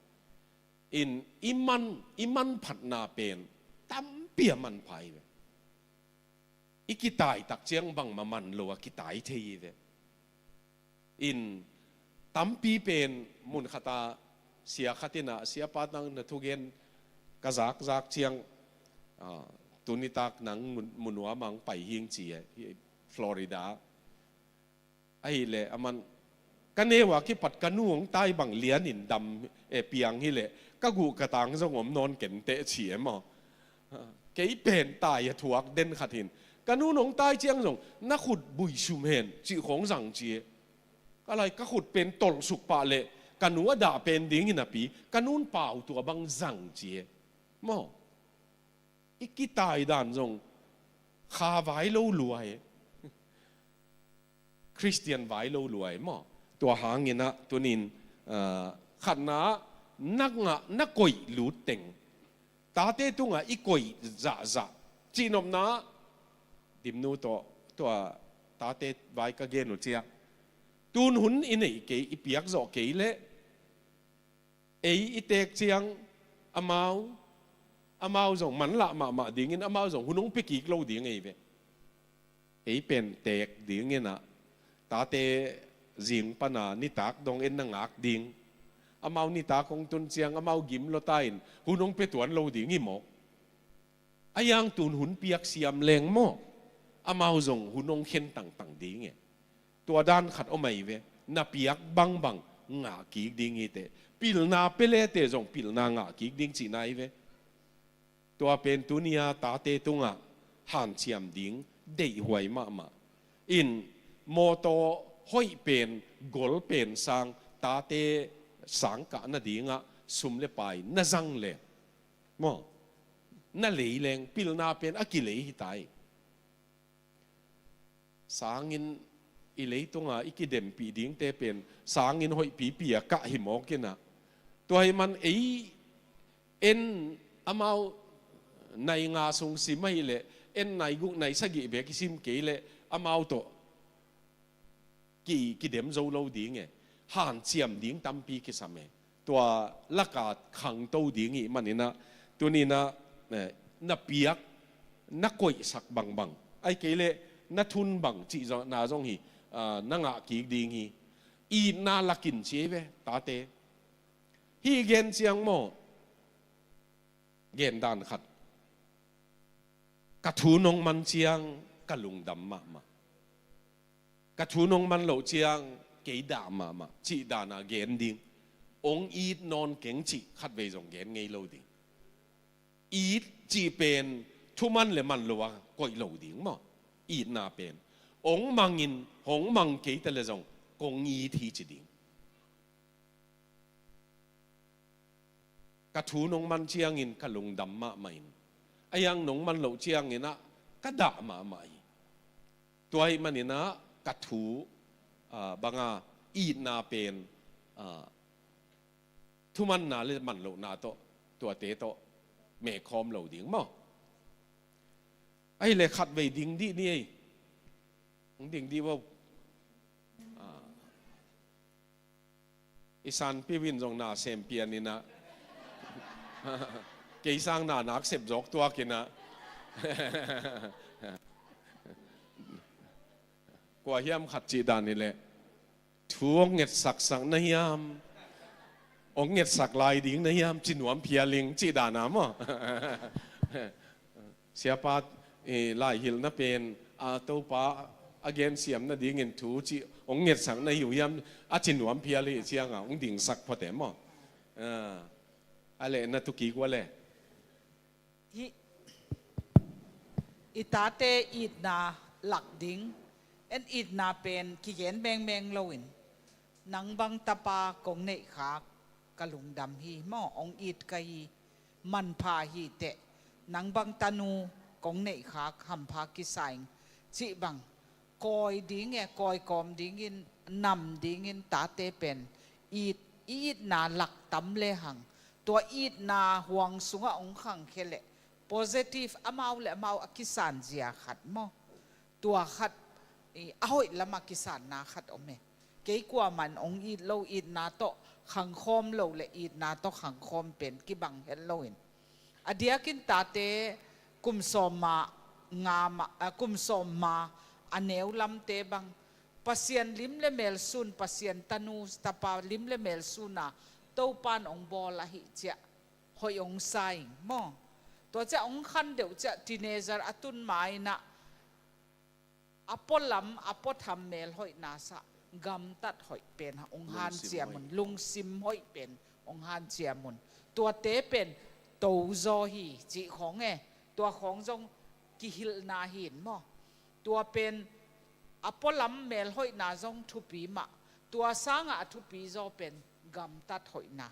In i man, i manphatna pen tampi a manpha hi ve. I kitai tak ciang bangmah man lo a kitai thei hi ve. In tampi pen mun khat ah sia khat in ah, siapa, nang na thugen ka zakzak ciang, ah, tuni tak nang mun, mun nuam ah hong pai hing ci e, hi Florida. Ahih leh aman, ka neu a kipat ka nu hong tai bang lianin dam, eh, piang hi leh ka guh ka tang zong om nawn ken teh ci e maw. Kei pen tai a thuak den khat hi-in, ka nu in hong tai ciang zong na khut buisum hen cih khawng zang ci e. Ka lai, ka khut pen tolhsuk pah leh ka nu a dah pen ding hi napi, ka nu in pau tua bang zang ci e maw. I kitai dan zong kha vai lo lua e. Khristian vai lo lua e maw. Tua hangin ah tuni-in, ah, khatna, na ngah, na koih lut teng, tate tungah i koih zahzah, cihnopna, Dimnu tawh tua tate vai ka gen uh ciang, tun hun i neih kei, i piak zawh kei leh, ei i teek ciang amau, amau zong manlah mahmah dingin amau zong hun hong pia kik lo ding ahi ve. Ei pen teek dingin ah, tate zing pan a nitak dong en na ngak ding. Amau nitak hong tun ciang amau gim lua ta in hun hong pia tuan lo ding hi mawk. A yang tun hun piak siam leng maw, amau zong hun hong khen tangtang ding e. Tua dan khat om ahi ve. Na piak bangbang ngah kik ding hi teh. Pilna pia le teh zong pilna ngah kik ding cihna hi ve. Tua pen tuni-a tate tungah hanciam ding deihhuai mahmah. In mawtaw hoih pen, gol pen sang, tate sangkah nadingah sum le pai na zang leng maw, na lei leng, pilna pen a kilei hi ta hi. Sanginn i leitunga i kidempih dingte pen sanginn hoihpipi a kah hi mawk in ah, tua hi man ei en amau nai nga sung sim ahih leh, en nai guk nai sagih bek i sim kei leh amau tawh ki, kidem zo lo ding e. Hanciam ding tampi kisam e. Tua laka khangto ding ih manin ah, tuni-in ah eh, na piak, na koihsak bangbang, ahih kei leh na thun bang cih zong, na zong hi, ah, na ngah kik ding hi. Itna lakin ci ei ve, tate. Hih gen ciang maw, gen dan khat. Ka thu nong man ciang ka lungdam mahmah. Ka thu nong man loh ciang kei dah mahmah cih dana gen ding. Ong it nawn keng cih khatvei zong gen ngei lo ding. It cih pen thuman le man lo a koih lo ding maw. Itna pen ong mangin, hong mang kei ta le zong kong it hi ci ding. Ka thu nong man ciangin ka lungdam mahmah in, a yang nong man loh ciangin ah ka dah mahmah hi. Tua ahih manin ah ka thu, ah, banga itna pen, ah, thumanna le man lohna tawh, tuate tawh mehkhawm lo ding maw. Ahih leh khatvei ding dih ni ei. Hong ding dih vo. Ah. I sanpi uh in zong na sem pian in ah, kei sang na nak sep zawk tuak in ah, kua hiam khat cih dan hi leh, thu hong ngetsaksak na hiam, hong ngetsak lai ding na hiam, ci nuam phial ing cih dan a maw. Siapa, eh, laihilhna pen, ah, Topa a gensiam nadingin thu cih hong ngetsak na hi uh hiam, a ci nuam phial hi ciangah hong dingsak phot e maw. Ah, a leh na tu kik ua le. Hih i tate itna lak ding, en itna pen kigen mengmeng loin, nang bang tapa kong neihkhak ka lungdam hi maw, hong it ka hi, manpha hi teh, nang bang tanu kong neihkhak hampha kisa ing cih bang, kawi ding e, kawi kawm dingin, nam dingin tate pen it, i itna lak tam lehang, tua itna huang sungah hong khangkhia leh positive, amau le amau a kisan zia khat maw. Tua khat, i, a hoih lamah kisanna khat om e. Kei kuamah in hong it lo, itna tawh khangkhawm lo le itna tawh khangkhawm pen kibang het loin, a diakin tate kum sawm ma nga ma, ah, kum sawm ma a neu lamte bang, Pasian lim le melsun, Pasian tanu tapa lim le melsun a Topan hong bawl ahih ciah hoih hong sa ing maw. Tua ciah hong khan deuh ciah teenager a tun ma in ah, a pualam, a puatham melhoihna sah gamtat hoih pen hong hanciam un, lungsim hoih pen hong hanciam un. Tuate pen tozaw hi cih khawng e, tua khawng zong kihilhna hi in maw. Tua pen a pualam melhoihna zong thupi mah, tua sangah a thupi zaw pen gamtat hoihna.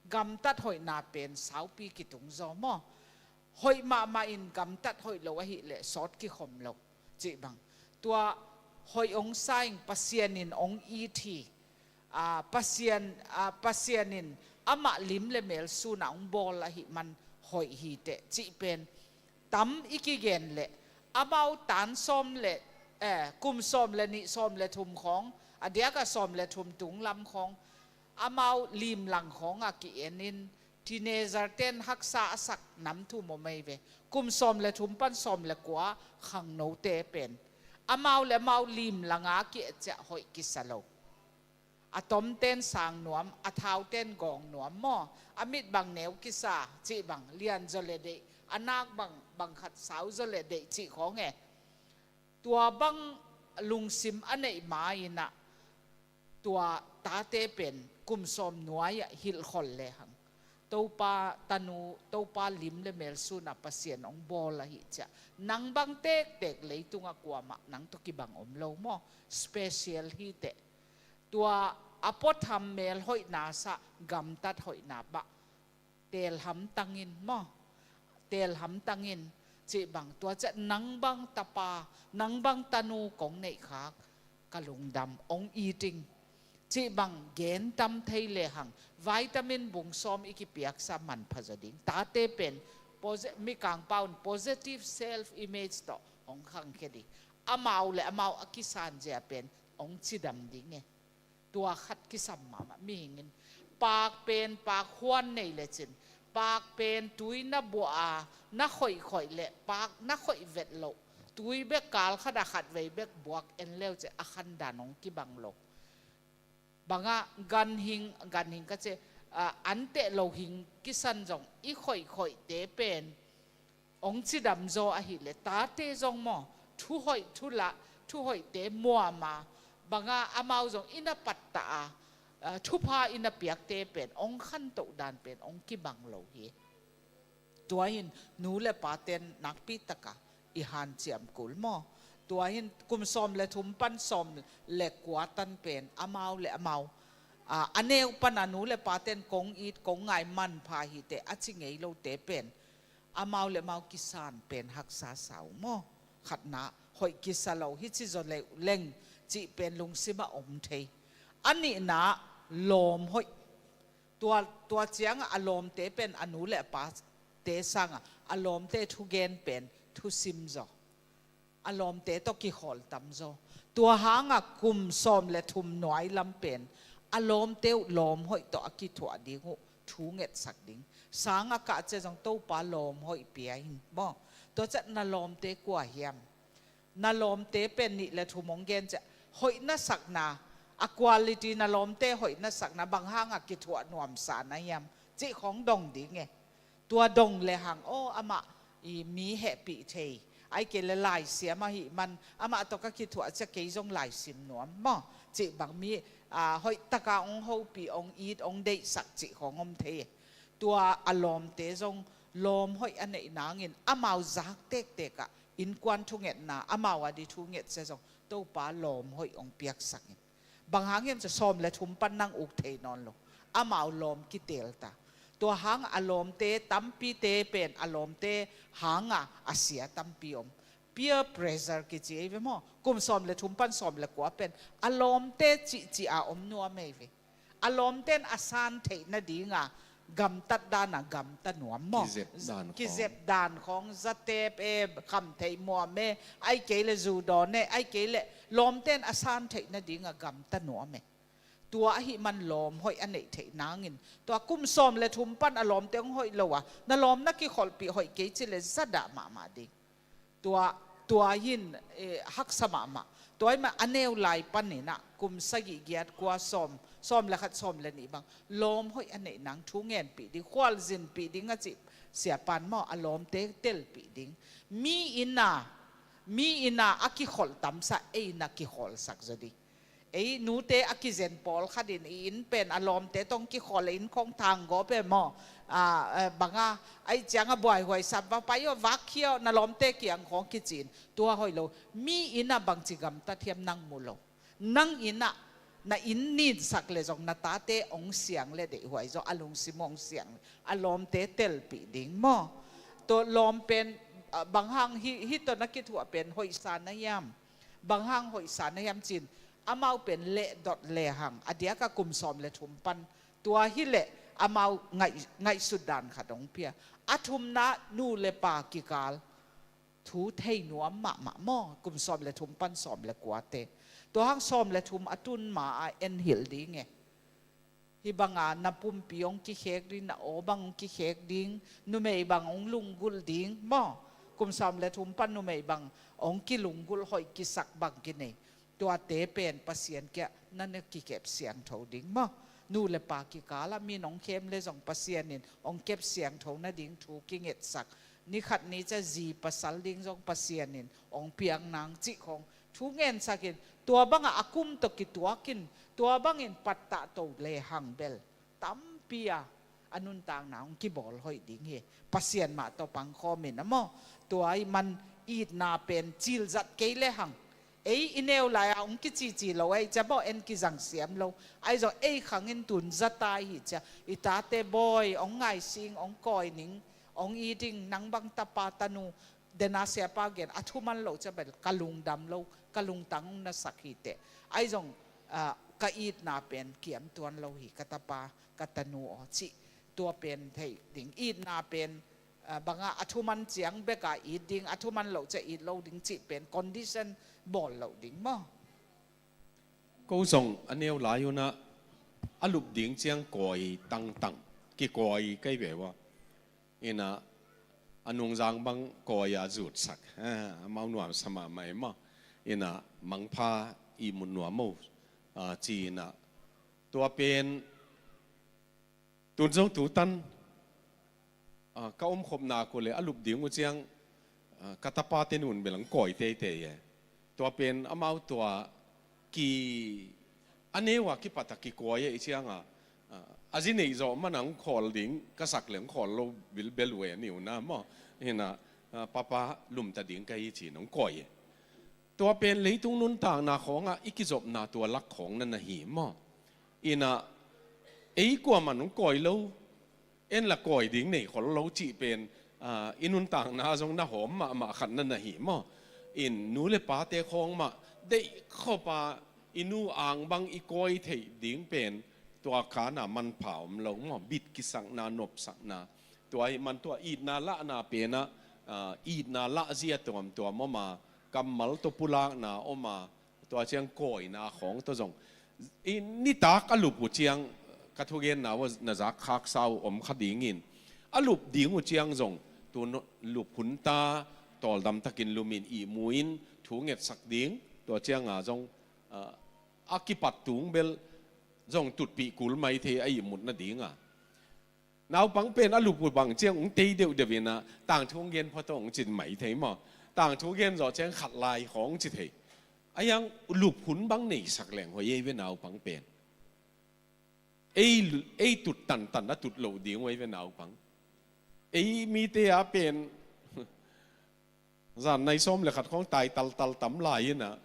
Gamtat hoihna pen saupi kitung zaw maw. Hoih mahmah in gamtat hoih lo ahih leh sawt kikhom lo cih bang. Tua hoih hong sa ing, Pasian in hong it hi. Ah, Pasian, ah, Pasian in amah lim le melsun a hong bawl ahih man hoih hi teh cih pen tam i kigen leh, amau tan sawm le, eh, kum sawm le nih, sawm le thum khawng, a diakah sawm le thum tung lam khawng, amau limlang khawngah ki-en in, teenager ten haksa a sak nam thum om ei ve. Kum sawm le thum pan sawm le kua khangnote pen, amau le amau limlanga ki-et ciah hoih kisa lo. A tomten sang nuam, a thauten gawng nuam maw. A mit bang neu kisa cih bang, lian zaw le deih, a nak bang, bang khat sau zaw le deih cih khawng e. Tua bang lungsim a neih ma in ah, tua tate pen kum sawm nuai-ah hilhkhol lehang, Topa tanu, Topa lim le melsun a Pasian hong bawl ahih ciah, nang bang tektek leitungah kuamah nang tawh kibang om lo maw. Special hi teh. Tua a puatham melhoihna sah gamtat hoihna bah teel hamtang in maw, teel hamtang in cih bang. Tua ciah nang bang tapa, nang bang tanu kong neihkhak ka lungdam, hong it ing cih bang gen tam thei lehang, vitamin bung sawm i kipiaksa manpha zaw ding. Tate pen posi-, Mikangpa un positive self image tawh hong khangkhia ding. Amau le amau a kisan zia pen hong cidam ding e. Tua khat kisam mahmah. Mihing in pak pen pak huan nei lecin, Paak pen tui na buah a, na khoihkhoih le paak na khoih vet loh, tui bek kal khat a khat vei bek buak en leu ceh a khan dan hong kibang lo. Bangah ganhing, ganhing ka ceh, ah, anteh lo hing kisan zong i khoihkhoihte pen hong cidam zaw ahih leh tate zong maw, thuhoih thulah, thuhoihte muam a, bangah amau zong i na pattah a, ah, thupha i na piakte pen hong khantoh dan pen hong kibang lo hi. Tua hin nu le paten nakpi taka i hanciam kul maw? Tua hin kum sawm le thum pan sawm le kua tan pen amau le amau, ah, a neu pan a nu le paten kong it kong ngai manpha hi teh a ci ngei lote pen amau le amau kisan pen haksa sa uh maw? Khatna, hoih kisa lo hi ci zaw leng cih pen lungsim ah om thei. A nihna, lawm hoih. Tua, tua ciangah a lawmte pen a nu le a pate sangah a lawmte thugen pen thusim zaw. A lawmte tawh kikhawl tam zaw. Tua hangah kum sawm le thum nuai lam pen a lawmte uh lawm hoih tawh a kithuah ding uh thu ngetsak ding. Sang a kah ciah zong Topa lawm hoih pia in maw? Tua ciah na lawmte kua hiam? Na lawmte pen nih le thum hong gen ciah, hoih na sakna, a quality, na lawmte hoih na sakna bang hangah kithuah nuamsa na hiam cih khong dong ding e. Tua dong le hang, aw, amah i mi hehpih thei, ai kei le laisiam ahih man amah tawh ka kithuah ciah kei zong laisim nuam maw? Cih bang mi, ah, hoih taka hong hopih, hong it, hong deihsak cih khong om thei e. Tua a lawmte zong lawm hoih a neih nangin amau zak tektek ah innkuan thungetna, amau a di thunget sia zong Topa lawm hoih hong piaksak in. Bang hang hiam cih sawm le thum pan nang uk thei nawn lo. Amau lawm kitelta. Tua hang a lawmte tampite pen a lawmte hanga a sia tampi om. Peer pressure kici ei ve maw? Kum sawm le thum pan sawm le kua pen a lawmte cihcih a om nuam ei ve. A lawmten a san theih nadinga gamtat dana gamta nuam maw? Kizep dan khong. Kizep dan khong, zatep e, khamtheih muam e, ai kei le zu dawn e, ai kei le lawmten a san theih nadinga gamta nuam e. Tua ahih man lawm hoih a neih theih nangin tua kum sawm le thum pan a lawmte hong hoih lo a, na lawm na kikholhpih hoih kei ci le zadah mahmah ding. Tua, tua hin, eh, haksa mahmah. Tua ahih man a neu lai paninah kum sagih giat kua sawm, sawm le khat sawm le nih bang lawm hoih a neih nang thu ngenpih ding, khualzinpih ding a cih siapan maw, a lawmte telpih ding. Mi ina, mi ina a kikholh tamsa ei na kikholhsak zaw ding. Ei nute a kizen pawlkhat in i inn pen a lawmte tawh kikhawl, inn khong thanggaw pen maw, a, a, banga, ai cianga buaihuai sa, va pai aw, vak khia aw, na lawmte kiang khong kicin. Tua hoih lo. Mi ina bangci gamtat hiam nang mu lo. Nang ina na inn ninsak le zong na tate hong siang le deihhuai zaw, a lungsim hong siang le a lawmte telpih ding maw? Tua lawm pen, a, bang hang hi, hi tawh na kithuah pen hoihsa na hiam? Bang hang hoihsa na hiam cin, amau pen lehdot lehang a diaka kum sawm le thum pan tua hileh amau ngaih, ngaihsut dan khat hong pia. A thumna, nu le pa kikal thu thei nuam mahmah maw, kum sawm le thum pan sawm le kuate. Tua hang sawm le thum a tun ma a en hilh ding e. Hih banga na pumpi hong kikhek ding, na aw bang hong kikhek ding, numei bang hong lunggulh ding maw? Kum sawm le thum pan numei bang hong kilunggulh, hoih kisak bang kinei. Tuate pen Pasian kiang na na kikep siangtho ding maw? Nu le pa kikalah min hong khem le zong Pasian in hong kep siangtho nading thu kingetsak. Ni khat ni ciang zi pasal ding zong Pasian in hong piak nang cih khong thu ngensak in, tua bangah a kum tawh kituak in, tua bangin pattah to lehang bel tampi a, a nuntakna hong kibawl hoih ding hi. Pasian mah tawh pangkhawm in a maw? Tua ahih man itna pen cilzat kei lehang, ei i neu lai-a hong kicici lo ahih ciang maw, en kizang siam lo. Ahi zong ei khang in tun zata i hih ciang i tate bawi hong ngaising, hong kawi ning, hong it ing, nang bang tapa tanu, dena siapa gen a thuman loh ciang bel ka lungdam lo, ka lungtang hong nasak hi teh. Ahi zong, ah, ka itna pen kiam tuan lo hi, ka tapa, ka tanu aw cih. Tua pen theih ding, itna pen, ah, bangah a thuman ciang beka it ding, a thuman loh ciang it lo ding cih pen condition bawl loh ding maw? Ko zong a neu lai hunah a lup ding ciang kawi tangtang, kikawi kei ve ua. Inah a nungzang bang kawi-a zutsak, amau nuamsa mahmah e maw. Inah mangpha ihmut nuam maw, ci inah. Tua pen tun zong tutan ka omkhopna ko le a lup ding uh ciang ka tapate nun bel ang kawi teitei e. Tua pen amau tua ki a neu a kipat a kikawi ahih cianga a zi neih zawh man ang khawl ding ka sak le ang khawl lo bilbel uh e ni uh na maw. Hinah papa lumta ding ka hi ci-in ang kawi e. Tua pen leitung nuntakna khawngah i kizopna tua lak khawng na na hi maw. Inah ei kuaman ang kawi lo, en la kawi ding nei khol lo cih pen i nuntakna zong na hawm mahmah khat na na hi maw. In nu le pate khawng mah deih khop a i nu ang bang i kawi theih ding pen tua kana manpha om lo maw. Bit kisakna, nopsakna, tua ahih man tua itna lahna penah itna lahzia tuamtuam om a, kammal tawh pulakna om a, tua ciang kawina khawng tawh zong nitak a lup uh ciang ka thugenna uh na zak khaksa uh om kha dingin a lup ding uh ciang zong tu lup hunta tawldam takin lumin ihmu in thu ngetsak ding. Tua cianga zong a kipat tung bel zong tutpih kul mai thei a ihmut nadinga. Naupang pen a lup uh bang ciang ung tei deuhdeuh inah tangthu ung gen phot ung cin mai thei maw. Tangthu gen zawh ciang khat lai khawng ci thei. A iang lup hun bang neisak leng hoih ei ve naupang pen. Ei, ei tut tantan a tut loh ding uh ei ve naupang. Ei mite a pen zan nai sawm le khat khawng tai taltal tam lai inah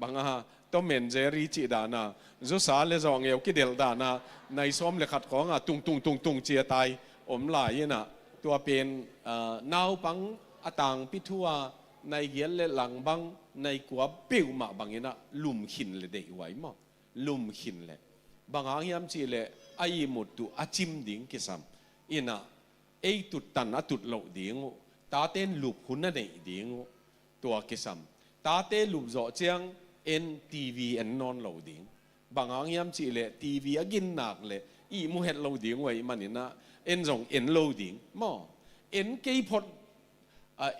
banga Tom and Jerry cih dana zusa le zawngeu kidelh dana nai sawm le khat khawnga tungtung tungtung cia tai om lai inah tua pen naupang a tangpi thu a nai giat le lang bang nai kua peuhmah banginah lumkhin le deih huai maw. Lumkhin le bang hang hiam cihleh a ihmut uh a cim ding kisam. Inah ei tuttan a tut loh ding uh, taten lup hun a neih ding uh, tua kisam. Tate lup zawh ciang en TV en nawn lo ding. Bang hang hiam cihleh TV a ginnak le ihmu het lo ding uh ahih maninah en zong en lo ding maw. En kei phot,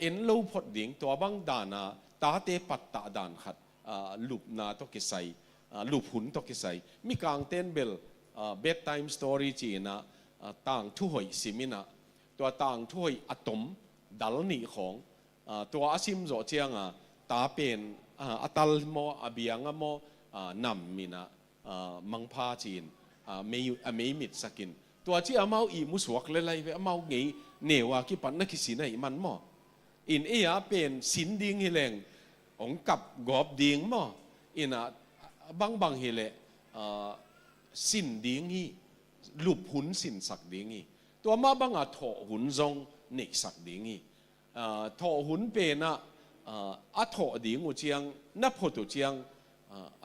en lo phot ding. Tua bang dana tate pattah dan khat lupna tawh kisai, lup hun tawh kisai. Mikangten bel bedtime story ci-inah tangthu hoih sim inah tua tangthu hoih a tom dal nih khawng tua a sim zawh cianga ta pen a tal maw a bianga maw nam inah mangpha ci-in a mei, a mei mitsakin tua ci amau ihmu suak le lai ve amau ngei neu a kipat na kisin ahih man maw. In ei a pen sin ding hileng ong kap gawp ding maw. Inah bangbang hileh sin ding hi. Lup hun sinsak ding hi. Tua mah banga thawh hun zong neihsak ding hi. Thawh hun penah a thawh ding uh ciang na phot uh ciang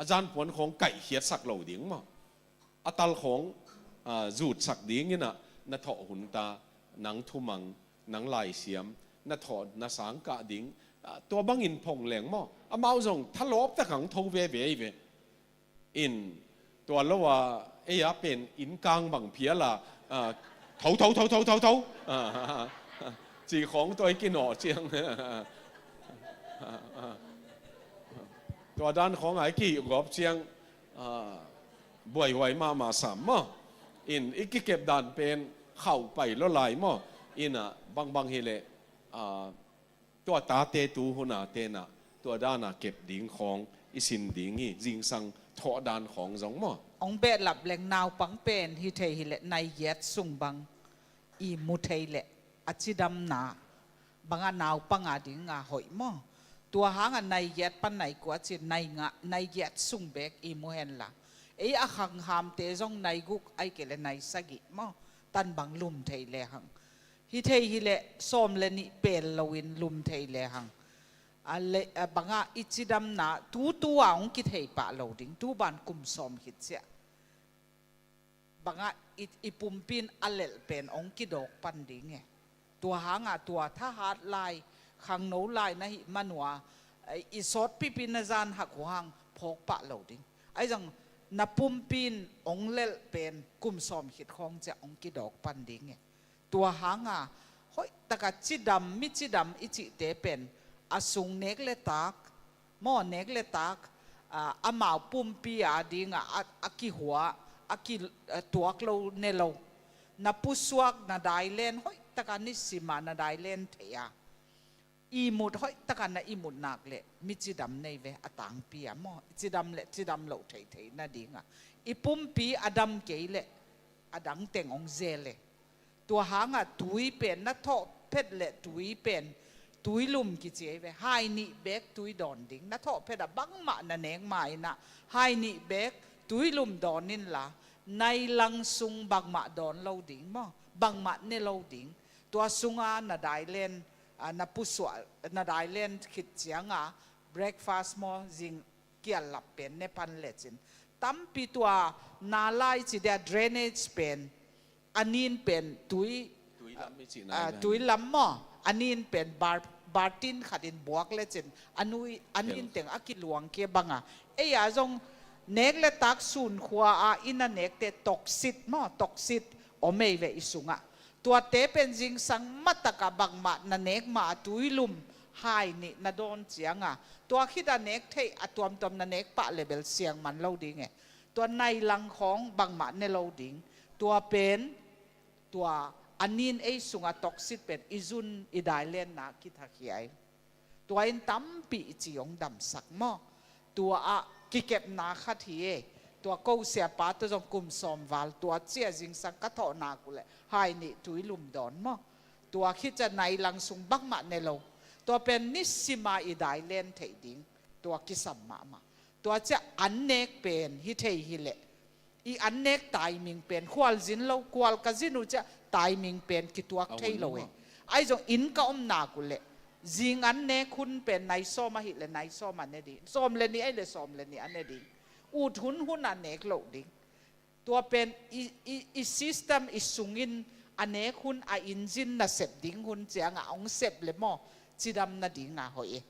a zanpuan khawng kaihkhiatsak lo ding maw. A tal khawng zutsak dinginah na thawh hunta nang thumang nang laisiam na thawh na sangkah ding. Tua bangin phong leng maw amau zong thalawp takang tho veve hi ve. In tua lo a ei a pen innkang bang phiala tho tho tho tho tho tho ci khawng tua i kinawh ciang tua dan khawng a i kihih gawp ciang buaihuai mahmah sam maw. In i kikep dan pen khauh pai lo lai maw. Inah bangbang hileh tua tate tu huna tenah tua dana kep ding khawng i sin ding hi. Zingsang thawh dan khawng zong maw. Ong behlap leng naupang pen hi thei hileh nai giat sung bang i mu thei leh a cidamna banga naupang a dinga hoih maw. Tua hanga nai giat pan nai kua cin nai ngah nai giat sung bek i mu henla ei a khanghamte zong nai guk aike le nai sagih maw tan bang lum thei lehang. Hi thei hileh sawm le nih pel loin lum thei lehang. A le a banga i cidamna tutu a hong kithei pah lo ding tu ban kum sawm khit ciah banga i, i pumpi in a lelh pen hong kidawk pan ding e. Tua hanga tua thahat lai khangno lai na hih manua i sawtpipi na zan hak uh hang phawk pah lo ding. Ahi zong na pumpi in hong lelh pen kum sawm khit khawng ciang hong kidawk pan ding e. Tua hanga hoihtaka cidam, mi cidam i cihte pen a sung nek le tak, maw, nek le tak, ah, amau pumpi a dinga a, a kihua, a ki, ah, tuak lo ne lo. Na pusuak, na dailen hoihtaka nisima na dailen thei a, ihmut hoihtaka na ihmut nak le mi cidam nei ve, a tangpi a maw, cidam le cidam loh theithei nadinga i pumpi a dam kei le a dang teng hong zel e. Tua hanga tui pen na thawh phet le tui pen tuilum kici ei ve. Hai nih bek tui dawn ding, na thawh phet a bangmah na nek ma inah hai nih bek tuilum dawn inla, nai lang sung bangmah dawn lo ding maw, bangmah ne lo ding. Tua sunga na dailen, ah, na pusuah, na dailen khit cianga breakfast maw, zing kial lap pen ne pan lecin, tampi tua na lai ci dia drainage pen, a nin pen tui, tui lam i cihna ah, hi. Tui lam maw, a nin pen bar, bartin khatin buak lecin a nui, a nin teng a kiluang kia banga, ei a zong nek le tak sun khua a inn a nekte toxic maw, toxic om ei ve i sungah. Tuate pen zingsang mataka bangmah na nek ma a tuilum hai nih na dawn cianga, tua khit a nek theih a tuamtuam na nek pah le bel siang man lo ding e. Tua nai lang khawng bangmah ne lo ding. Tua pen, tua a nin ei sunga toxic pen i zun i dailenna kithakhia ei. Tua in tampi i ci hong damsak maw. Tua ah kikepna khat hi e. Tua ko siapa tawh zong kum sawm val tua cia zingsang ka thawh nak uh le hai nih tuilum dawn maw. Tua khit ciang nai lang sung bangmah ne lo. Tua pen nisima i dailen theih ding. Tua kisam mahmah. Tua ciang an nek pen hi thei hileh i an nek timing pen khualzin lo, khual ka zin uh ciang timing pen kituak thei lo e. Ahi zong inn ka om nak uh leh zing an nek hun pen nai sawm ahih leh nai sawm a ne ding, sawm le nih ahih leh sawm le nih a ne ding. Ut hun hun a nek loh ding. Tua pen i, i, i system i sungin a nek hun a engine na sep ding hun ciangah hong sep le maw, cidam nadinga hoih e.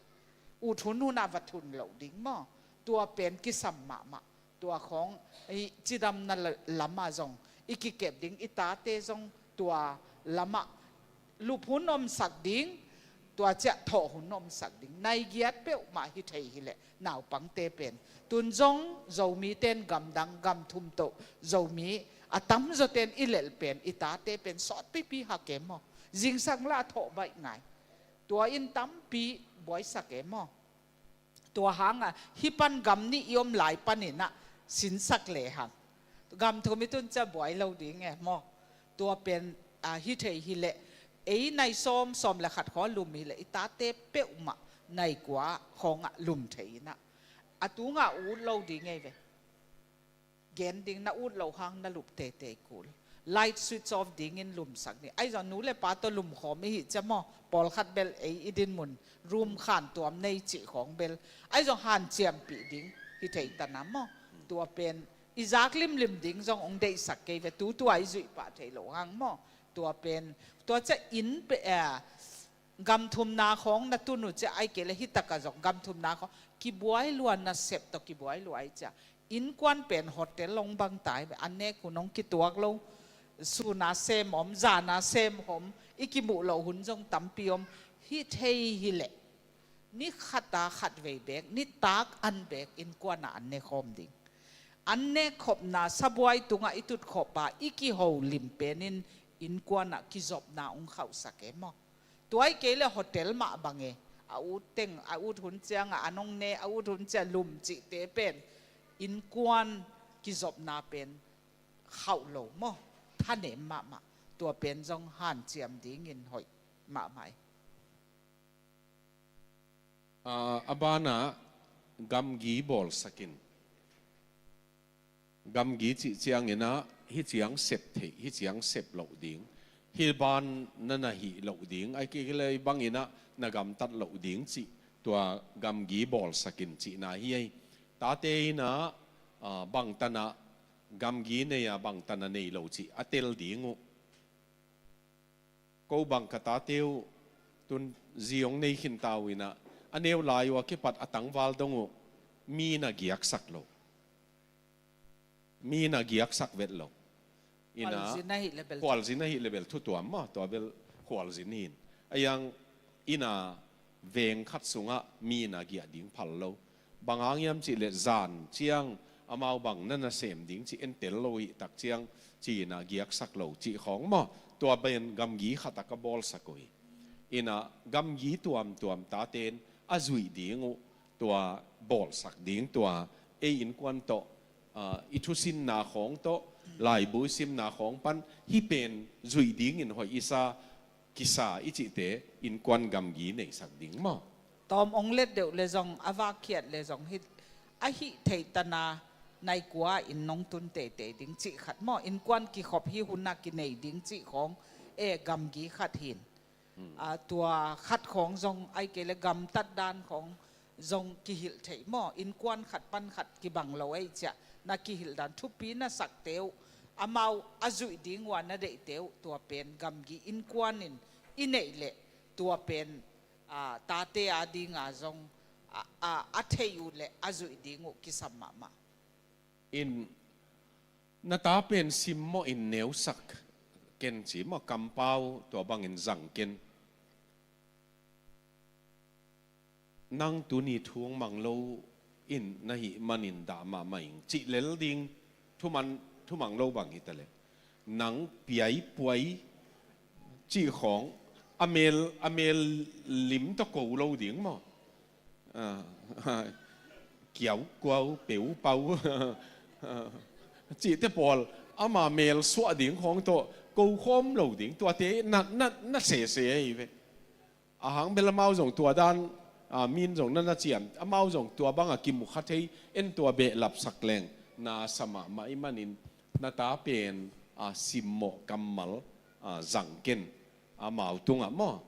Ut hun hun a va thun loh ding maw. Tua pen kisam mahmah. Tua khawng i cidamna la-, lamah zong i kikep ding, i tate zong tua lamah lup hun omsak ding, tua ciah thawh hun omsak ding. Nai giat peuhmah hi thei hileh naupangte pen. Tun zong Zomite in gamdang gam thum tawh Zomi a tamzawte in i lelh pen, i tate pen sawt pipi hak e maw. Zingsang lah a thawh baih ngai. Tua in tampi buaisak e maw. Tua hanga hih pan gam nih i om lai paninah sinsak lehang gam thum i tun ciah buai lo ding e maw. Tua pen, ah, hi thei hileh ei nai sawm, sawm le khat khawng lum hileh i tate peuhmah nai kua khawngah lum thei inah a tungah ut lo ding ei ve. Gen ding, na ut loh hang na lup teitei kul. Light switch off dingin lumsak ni. Ahi zong nu le pa tawh lumkhawm i hih ciah maw, pawlkhat bel ei i dinmun room khan tuam nei cih khawng bel ahi zong hanciampih ding hi thei tana maw. Tua pen i zak limlim ding zong hong deihsak kei ve, tutua i zuih pah thei loh hang maw. Tua pen, tua ciah inn pe, eh, gam thumna khawng na tun uh ciah, ai kei le hih takah zong gam thumna khawng kibuai lua, nasep tawh kibuai lua ai ciah. Innkuan pen hotel hong bang tai ve, an nek hun hong kituak lo. Suna sem om, zana sem om, i kimuh loh hun zong tampi om. Hi thei hileh ni khata khatvei bek, nitak an bek innkuanah an ne khawm ding. An nek khopna sabuai tungah i tut khop a i kiho lim penin innkuanah kizopna hong khauhsak e maw. Tuai kei le hotel mah bang e. A ut teng, a ut hun ciangah a nong ne, a ut hun ciang lum cihte pen innkuan kizopna pen khauh lo maw. Thanem mahmah. Tua pen zong hanciam dingin hoih mahmah e. Ah, a banah gamgi bawlsakin. Gamgi cih cianginah hih ciang sep theih, hih ciang sep loh ding, hih ban na na hih loh ding, ai kei le banginah na gamtat loh ding cih tua gamgi bawlsakin cihna hi ei. Tate inah, ah, bangtanah gamgi nei a bangtanah nei lo cih a tel ding uh. Ko bang ka tate uh tun zi hong nei khinta uh inah a neu lai uh a kipat a tangval dong uh mi na giaksak lo. Mi na giaksak vet lo. Ina, khualzin ahih le bel thu tuam maw, tua bel khualzin hi in. A iang ina veng khat sungah mi na giah ding phal lo. Bang hang hiam cih leh zan ciang amau bang na nasem ding cih entel lo hi tak ciang ci ina giaksak lo cih khawng maw. Tua pen gamgi khat a ka bawlsak uh hi. Ina gamgi tuamtuam taten a zuih ding uh tua bawlsak ding tua ei innkuan tawh, ah, i thusinna khawng tawh, laibu i simna khawng pan hih pen zuih dingin hoih i sa, kisa i cihte innkuan gamgi neihsak ding maw? Tawm ong let deuh le zong a vakkhiat le zong hih a hih theih tana nai kua in nong tun teitei ding cih khat maw? Innkuan kikhop hih hun a kinei ding cih khawng e gamgi khat hi in. Hmm. Ah, tua khat khawng zong ai kei le gamtat dan khawng zong kihilh theih maw? Innkuan khat pan khat kibang lo ei ciah na kihilh dan thupi na sakte uh, amau a zuih ding uh a na deihte uh, tua pen gamgi innkuan in i neih leh tua pen, ah, tate a dinga zong, ah, ah, a thei uh leh a zuih ding uh kisam mahmah. In na ta pen simmawh in neusak ken ci maw, kampau tua bangin zang ken. Nang tuni thu mang lo in na hih manin dah mahmah ing cih lel ding, thu mang, thu mang lo bang hi ta leh nang piaipuai cih khawng a mel, a mel lim tawh ko lo ding maw? Ah, kiaukuau, peupau cihte pawl ama mel suah ding khawng tawh ko khawm lo ding, tuate na, na, na sese ahi ve. A hang bel amau zong tua dan, ah, min zong na na ciam, amau zong tua banga kimu kha thei, en tua behlapsak leng na sa mahmah i manin na ta pen, ah, simmawh kammal, ah, zang ken amau tungah maw?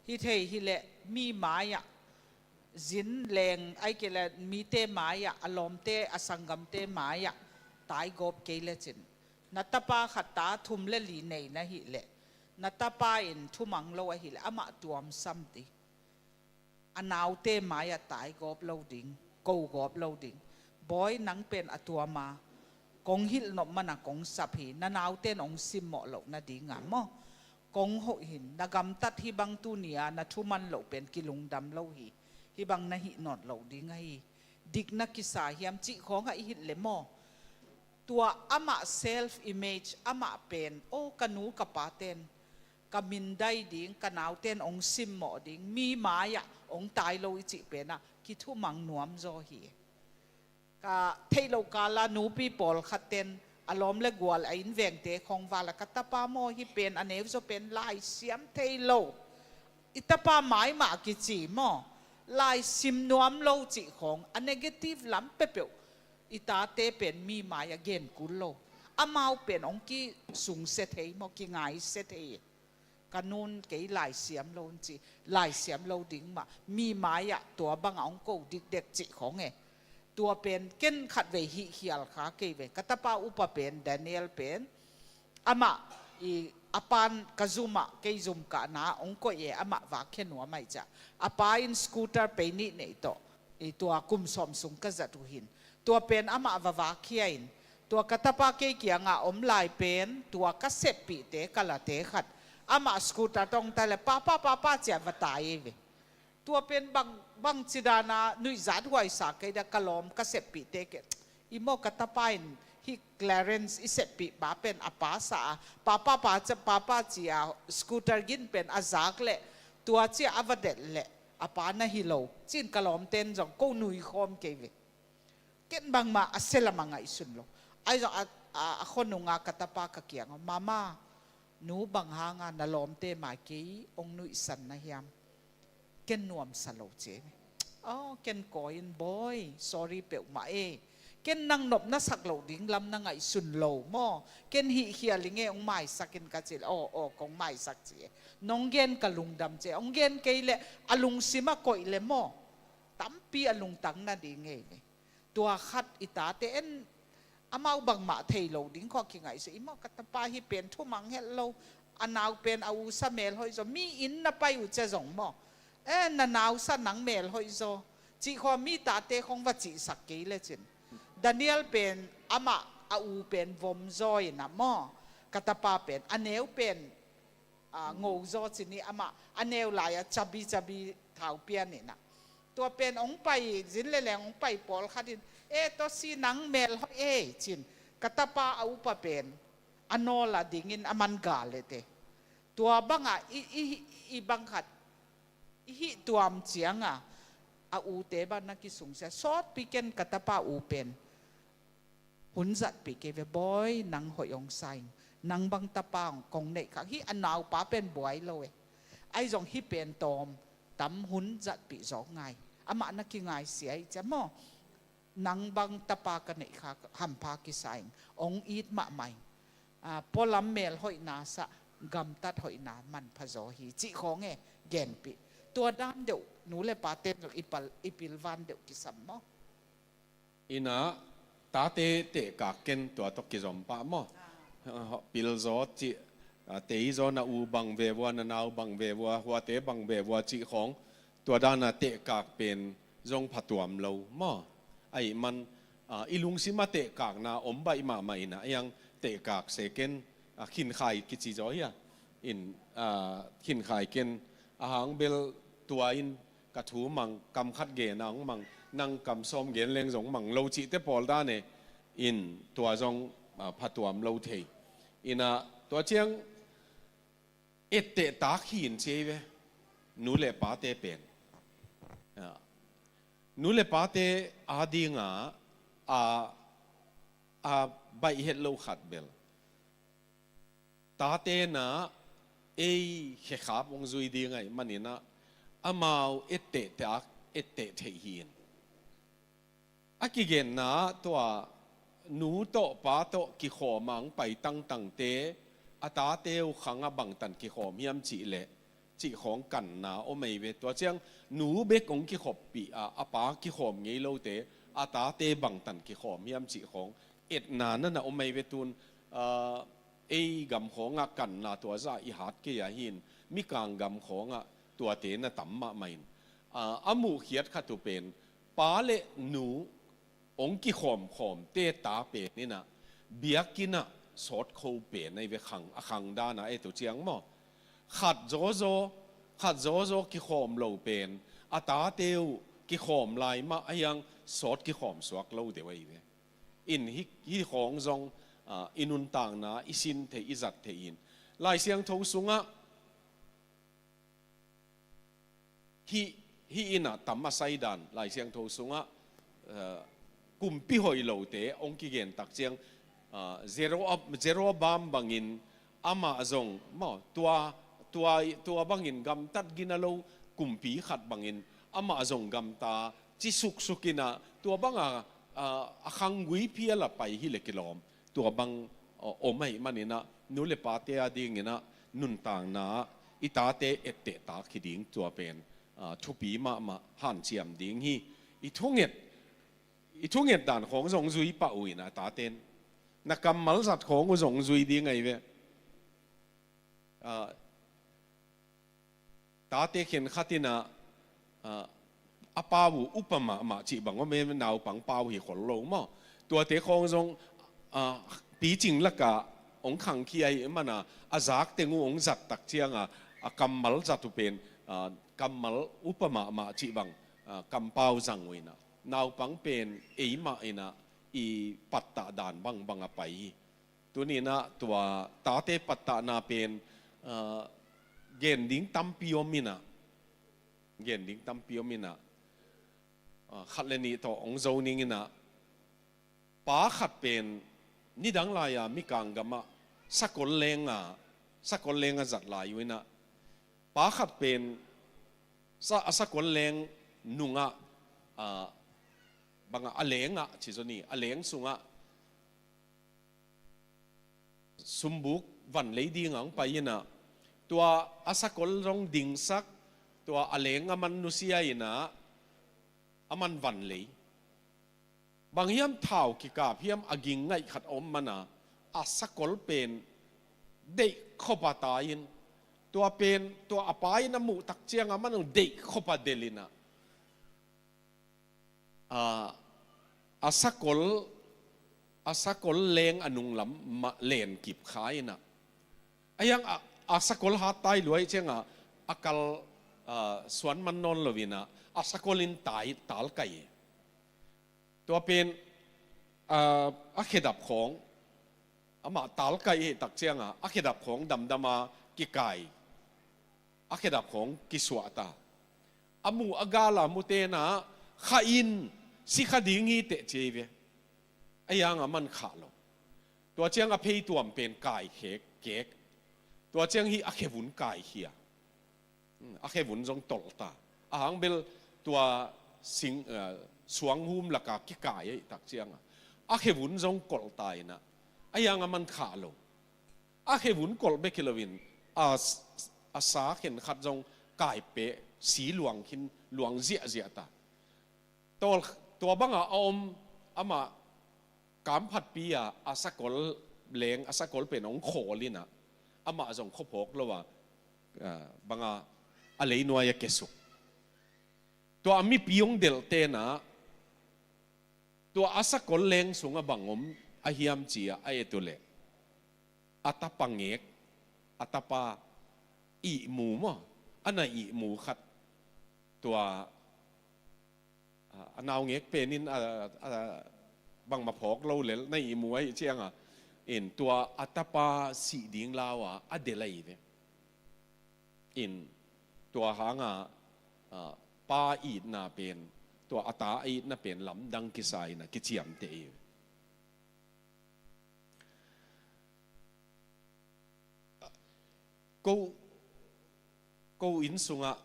Hi thei hi leh mi mai-ah zin leng ai kei le mite mai-ah, a lawmte, a sanggamte mai-ah taigawp kei lecin, na tapa khat ta thum le li nei na hih leh na tapa in thu mang lo ahih leh amah tuamsam dih. A naute mai-ah taigawp lo ding, kogawp lo ding. Bawi, nang pen a tuama kong hilh nop mana kong sap hi, na nauten ong simmawh loh nadinga maw? Kong hoih hin, na gamtat hih bang tuni-a na thuman loh pen kilungdam lo hi. Hih bang na hih nawn loh ding ahi. Dik na kisa hiam cih khawngah i hilh le maw? Tua amah self image, amah pen, aw, ka nu ka paten ka min dai ding, ka nauten ong simmawh ding, mi mai-ah ong tai lo i cih penah kithumang nuam zaw hi. Ka theih loh kala nupi pawlkhat ten a lawm le gual a innvengte khawng vala ka tapa maw hih pen a neu zaw pen laisiam thei lo. I tapa mai mah kici maw? Laisim nuam lo cih khawng a negative lam peuhpeuh. I tate pen mi mai-ah gen kul lo. Amau pen ong kisungsia thei maw, kingaisia thei. Ka nun kei laisiam lo in ci, laisiam lo ding mah, mi mai-ah tua bangah ong ko dikdek cih khawng e. Tua pen ken khatvei hih khial kha kei ve. Ka tapa upa pen, Daniel pen, amah i a pan ka zumah, kei zum kahna ong koih e, amah vakkhia nuam ai ciah. A pa in scooter pei nih neih tawh, i tua kum sawm sung ka zat uh hin. Tua pen amah va vakkhia in, tua ka tapa kei kiangah om lai pen, tua ka seppihte, ka late khat, amah scooter tawh ong tai le, "Papa, papa," ciah va tai ei ve. Tua pen bang, bangci dana nuihzat huaisa kei dia, ka lawm ka seppihte kei. I maw, ka tapa in hih Clarence i seppih pa pen a pa sa a, "Papa, pa ca, papa," ci-a scooter gin pen a zak leh, tua ciah a va delh leh a pa na hi lo, ci-in ka lawmten zong ko nui khawm kei ve. Ken bangmah a sia lamah ngaihsun lo. Ahi zong a, a, a khuanunga ka tapa ka kiangah, "Mama, nu, bang hanga na lawmte mai kei ong nuihsan na hiam? Ken nuamsa lo," ci ei. "Aw, ken kawi in, bawi, sorry peuhmah e. Ken nang nop na sak loh ding lam na ngaihsun lo maw? Ken hih khial ing e, ong maisak in," ka cih leh, "Aw, aw, kong maisak," ci ei. Nong gen ka lungdam ci ei. Ong gen kei leh a lungsim ah koih le maw, tampi a lungtang nading ei ve. Tua khat i tate en, amau bangmah thei lo ding khawng kingaihsun. I maw, ka tapa hih pen thumang het lo, a nau pen a usa melhoih zaw, mi inn na pai uh ciah zong maw, "Eh, na nausa nang melhoih zaw," cih khawng mi tate khawng va cihsak kei lecin. Daniel pen amah a u pen vom zaw in ah maw, ka tapa pen a neu pen, a, ngo zaw ci ni, amah a neu lai-ah cabi cabi thau pian in ah. Tua pen hong pai zin leleng hong pai pawlkhat in, "E, Tosi, nang mel hoih ei," ci-in ka tapa a upa pen a nawl a dingin a man ga lete. Tua bangah i, i, i bang khat i hih tuam ciangah a ute bang na kisungsia. Sawtpi ken ka tapa u pen hun zatpih kei ve, "Bawi, nang hoih hong sa ing, nang bang tapa hong kong neih khak hi." A naupa pen buai lo e. Ahi zong hih pen tawm tam hun zatpih zawk ngai. Amah na kingaisia hi cia maw. "Nang bang tapa ka neih khak, hampha kisa ing, hong it mahmah ing. A, pualam mel hoihna sah, gamtat hoihna manpha zaw hi," cih khawng e, genpih. Tua dan deuh nu le pate zong i pal, i pilvan deuh kisam maw? Ina, tate tehkak ken tua tawh kizom pah maw? Ah. Ah, pilzaw cih, ah, teizaw, na u bang ve vua, na nau bang ve vua, huate bang ve vua cih khawng, tua dana tehkak pen zong phatuam lo maw? Ahih man, ah, i lungsim a tehkakna om baih mahmah ina, a hiang tehkak se ken, ah, khinkhai kici zaw hia? In, ah, khinkhai ken, a hang bel tua in ka thu mang, kam khat gena hong mang, nang kam sawm gen leng zong mang lo cihte pawl dan e, in tua zong, ah, phatuam lo thei. Ina, tua ciang etteh tak hi in ci ei ve, nu le pate pen. Ah, nu le pate adinga, a, a baih het lo khat bel, tate na ei khekhap hong zui ding ahih manin ah, amau etteh tak, etteh theih hi in. A kigenna tua nu tawh pa tawh kikhawm a hong pai tangtangte, a tate uh khangah bangtan kikhawm hiam cih leh, cih khawng kanna om ei ve. Tua ciang nu bek hong kikhoppih a, a pa kikhawm ngei lote, a tate bangtan kikhawm hiam cih khawng etna nana om ei ve. Tun, ah, ei gam khawngah kanna tua zah i hat kei a hin, mikang gam khawngah tuate na tam mahmah in. Ah, a muhkhiat khat uh pen, pa le nu hong kikhawmkhawmte ta pen inah, biakinn ah sawtkho pen ahi ve, khang, a khang dana et uh ciang maw. Khat zawzaw, khat zawzaw kikhawm lo pen, a tate uh kikhawm lai mah a hiang sawt kikhawm suak lo deuh ahi ve. In hih, hih khawng zong, ah, i nuntakna, i sin theih, i zat theih in. Lai Siangtho sungah, hih, hih inah tam a saidan, Lai Siangtho sungah, eh, kumpi hoih lote hong kigen tak ciang, ah, Jero-, Jeroboam bangin amah zong, maw, tua, tua, tua bangin gamtat gina lo kumpi khat bangin amah zong gamta, ci suksuk inah, tua banga, ah, a khanggui phial a pai hi le kilawm. Tua bang, aw, om ahih maninah, nu le pate a dinginah, nuntakna ah i tate etteh tak hi ding tua pen, ah, thupi mahmah hanciam ding hi. I thunget, i thunget dan khawng zong zui pah uh inah, taten. Na kammal zat khawng uh zong zui ding ahi ve. Ah, tate khenkhat inah, ah, a pau uh upa mahmah cih bang om e, naupang pau hi khol lo maw. Tuate khawng zong, ah, picing lakah hong khangkhia ahih mana, a zak teng uh hong zat tak cianga, a kammal zat uh pen, ah, kammal upa mahmah cih bang, ah, kampau zang uh inah. Naupang pen eimah inah i pattah dan bangbang a pai hi. Tuninah tua tate pattahna pen, ah, gen ding tampi om inah, gen ding tampi om inah, ah, khat le nih tawh hong zo ning inah, pa khat pen nidang lai-a mikang gamah sakol lenga, sakol lenga zat lai uh inah, pa khat pen sa-, a sakol leng nungah, ah, bangah a lengah ci zaw ni, a leng sungah sumbuk van lei dinga hong pai inah, tua a sakol zong dingsak, tua a leng a man nusia inah, a man van lei. Bang hiam, thau kikap hiam a ging ngaih khat a om mana, a sakol pen deih khop a tai in, tua pen, tua a pa in a muh tak cianga man deih khop a del inah, a, a sakol a sakol leng a nunglam mah len kip kha inah, a hiang a, a sakol hat tai luai ciangah a kal, ah, suan man nawn lo inah a sakol in tai, talkai. Tua pen, ah, a khedap khawng, amah talkai hi tak ciangah a khedap khawng damdama kikai, a khedap khawng kisuahta. A muh a gala mutena kha in, si kha ding hi teh ci ei ve. A hiang a man khah lo. Tua ciang a pheituam pen kai khek kek. Tua ciang hi a khevun kai khia. Hmm, a khevun zong tolhta. A hang bel tua sing, eh, suanghum laka kikai ahi tak cianga a khevun zong kolhta inah, a hiang a man khah lo. A khevun kolh bek hi loin a, a sa khen khat zong kaipeh, si luang khin, luang ziahziah ta. Tawl, tua banga a om amah kamphatpi a, a sakol leng, a sakol pen hong khawl inah amah zong khuaphawk lo a, ah, banga a leinuai a kesuk. Tua a mipi hong delh tenah tua a sakol leng sungah bang om a hiam ci-a a et uh leh, a tapa ngek, a tapa ihmu maw, a na ihmu khat, tua, a, a naungek penin a, a, bangmah phawk lo lel na ihmu ahi cianga in tua a tapa sih ding lau a a delh ahi ve. In tua hanga, ah, pa itna pen, tua a ta itna pen lamdang kisa inah kiciamteh hi. Ko, ko inn sungah,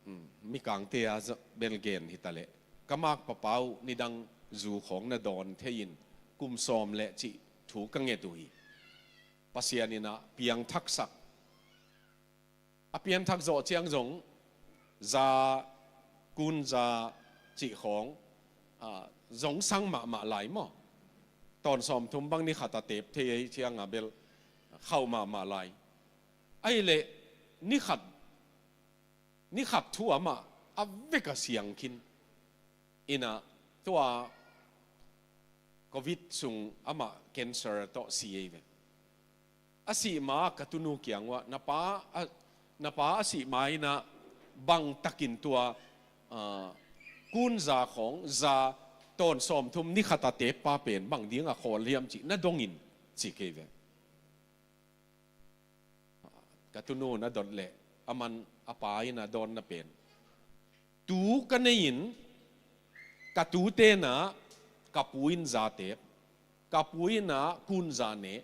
um, mikangte a za-, bel gen hitaleh, ka makpapa uh nidang zu khawng na dawn thei-in kum sawm leh cih thu ka nget uh hi. Pasian inah piangthaksak. A pianthak zawh ciang zong za, kun za cih khawng, ah, zong sang mahmah lai maw. Tawn sawmthum bang ni khat a tep thei ahi cianga bel khauh mahmah lai. Ahileh ni khat, ni khat thu amah a vek a siang khin inah tua covid sung amah cancer tawh si ahi ve. A sih ma ka tunu kiang uah, na pa a, na pa a sih ma inah bang takin tua, ah, kun za khawng, za tawn sawmthum ni khat a tep pa pen bang ding a khawl hiam cih na dong in ci kei ve. Ka tunu na dot leh, a man a pa in a dawnna pen, tu ka nei in, ka tu tenah ka pu in za tep, ka pu in a kun za ne,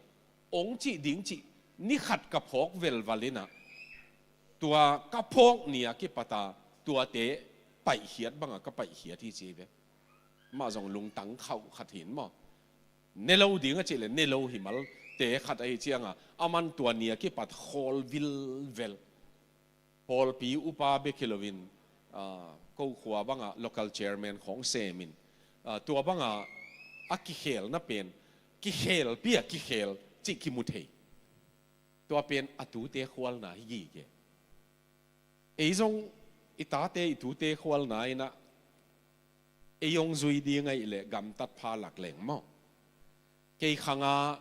ong cih ding cih ni khat ka phawk velval inah, tua ka phawk ni a kipata tuate paihkhiat banga ka paihkhiat hi ci ve. Mah zong lungtang khauh khat hin maw. Ne lo ding a cih leh ne lo hi malte khat ahi cianga, a man tua ni a kipat khawl vilvel. Pawlpi upa bek hi loin, ah, ko khua banga local chairman khawng semin, ah, tua banga a kikhelna pen, kikhelpi a kikhel cih kimu thei. Tua pen a tute khualna hi gige. Ei zong i tate i tute khualna inah ei hong zui ding ahih leh gamtat pha lak leng maw. Kei khanga,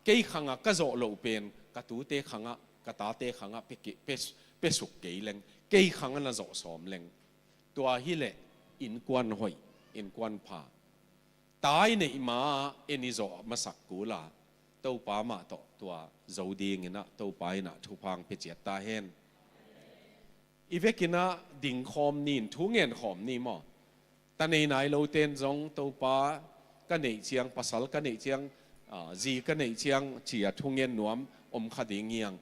kei khanga ka zawh loh pen ka tute khanga, ka tate khanga pe ke-, pe, pe suk kei leng, kei khanga na zawh sawm leng. Tua hileh innkuan hoih, innkuan pha. Ta i neih ma-ah en i zawh masak kula, Topa mah tawh tua zo dinginah Topa inah thupha hong pia ciat ta hen. I vekinah dingkhawm ni in thu ngenkhawm ni maw. Ta nei nai loten zong Topa ka neih ciang, pasal ka neih ciang, ah, zi ka neih ciang ci-a thu ngen nuam om kha ding hiang.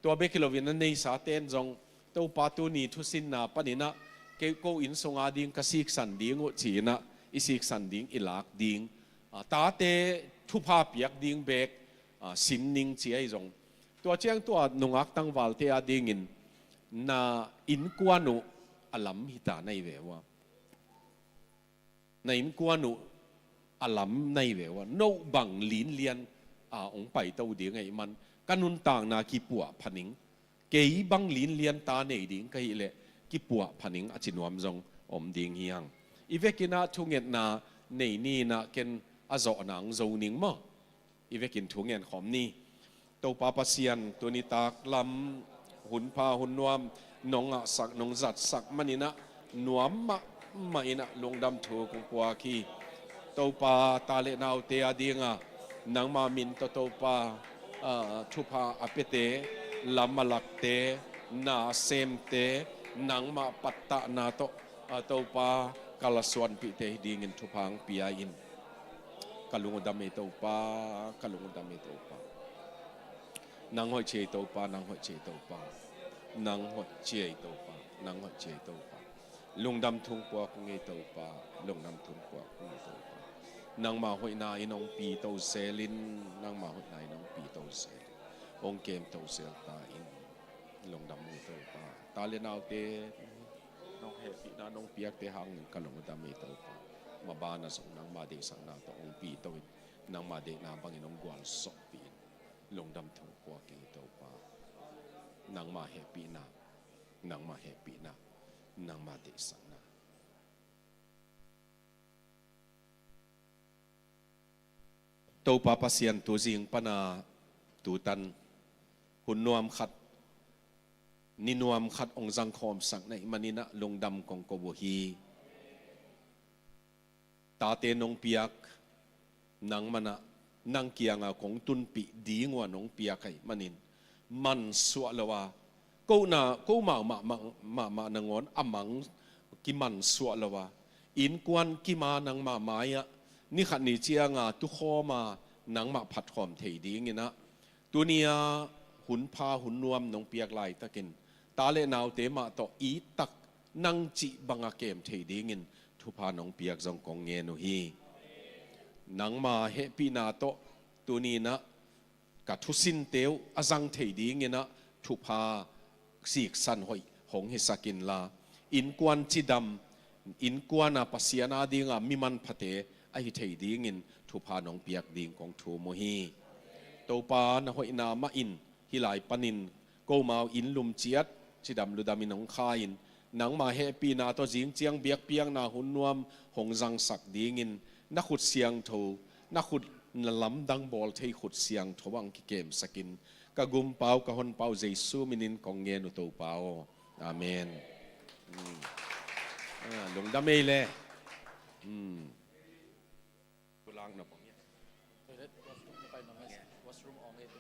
Tua bek hi loin a neisa ten zong Topa tuni thusinna paninah kei ko inn sunga ding ka siksan ding uh ci-inah i siksan ding i lak ding. Ah, tate thupha piak ding bek, ah, sin ning ci ahi zong. Tua ciang tua nungak tangvalte a dingin na innkuan uh a lam hita na hi ve uh a. Na innkuan uh a lam na hi ve uh a. No bang linlian a hong paito ding ahih man ka nuntakna kipuah phaning. Kei bang linlian ta nei ding ka hih leh kipuah phaning a ci nuam zong om ding hiang. I vekinah thungetna nei ni inah ken a zawhna hong zo ning maw. I vekin thu ngen khawm ni. Topa Pasian, tuni taklam hunpha hun nuam nong ngahsak, nong zatsak maninah nuam mahmah inah lungdam thu kong puak hi. Topa, ta le naute a dinga nangma min tawh Topa, ah, thupha a piate, lam a lakte, na a semte, nangma pattahna tawh, ah, Topa, ka lasuanpihte hi dingin thupha hong pia in. Ka lungdam ei Topa, ka lungdam ei Topa. Nang hoih ci ei Topa, nang hoih ci ei Topa. Nang hoih ci ei Topa, nang hoih ci ei Topa. Lungdam thu puak ung ei Topa, lungdam thu puak ung ei Topa. Nangma hoihna in hong pi to zelin, nangma hoihna in hong pi to zelin, hong kem to zel ta in. Lungdam ei Topa. Ta le naute nong hehpihna nong piakte hangin ka lungdam ei Topa. Mabana zong nangma deihsakna tawh hong pi to in, nangma deihna bangin hong gualzawhpih in. Lungdam thu puak ung ei Topa. Nangma hehpihna, nangma hehpihna, nangma deihsakna. Topa Pasian, tu zing pana tutan hun nuam khat, ni nuam khat hong zangkhawmsak na hih maninah lungdam kong ko uh hi. Tate nong piak nangmanah, nang kianga kong tunpih ding uh a nong piak ahih manin mansuah lo a, ko na, ko mau mahmah, mahmah nangawn a mang kimansuah lo a, innkuan kima nangmah mai-ah ni khat ni cianga tukhawma nangmah phatkhawm thei dinginah, tunia hunpha hun nuam nong piak laitakin ta le naute mah tawh ittak nang cih banga kem thei dingin thupha nong piak zong kong ngen uh hi. Nangma hehpihna tawh tuninah ka thusinte uh a zang thei dinginah thupha siksan hoih hong hisak inla, innkuan cidam, innkuana Pasian a dinga mi manphate ahi thei dingin thupha nong piak ding kong thum uh hi. Topa, na hoihna mah in hih lai panin komau inn lum ciat cidam ludamin hong kha in, nangma hehpihna tawh zing ciang biakpiakna hun nuam hong zangsak dingin na khut siangtho, na khut na lamdang bawl thei khut siangtho ah hong kikemsak in, ka gumpau, ka honpau Jesu minin kong ngen uh Topa aw. Amen. Hmm. Ah, lungdam ei le. Hmm. Kulang na bang ya. Toilet, washroom, washroom ong ei tu.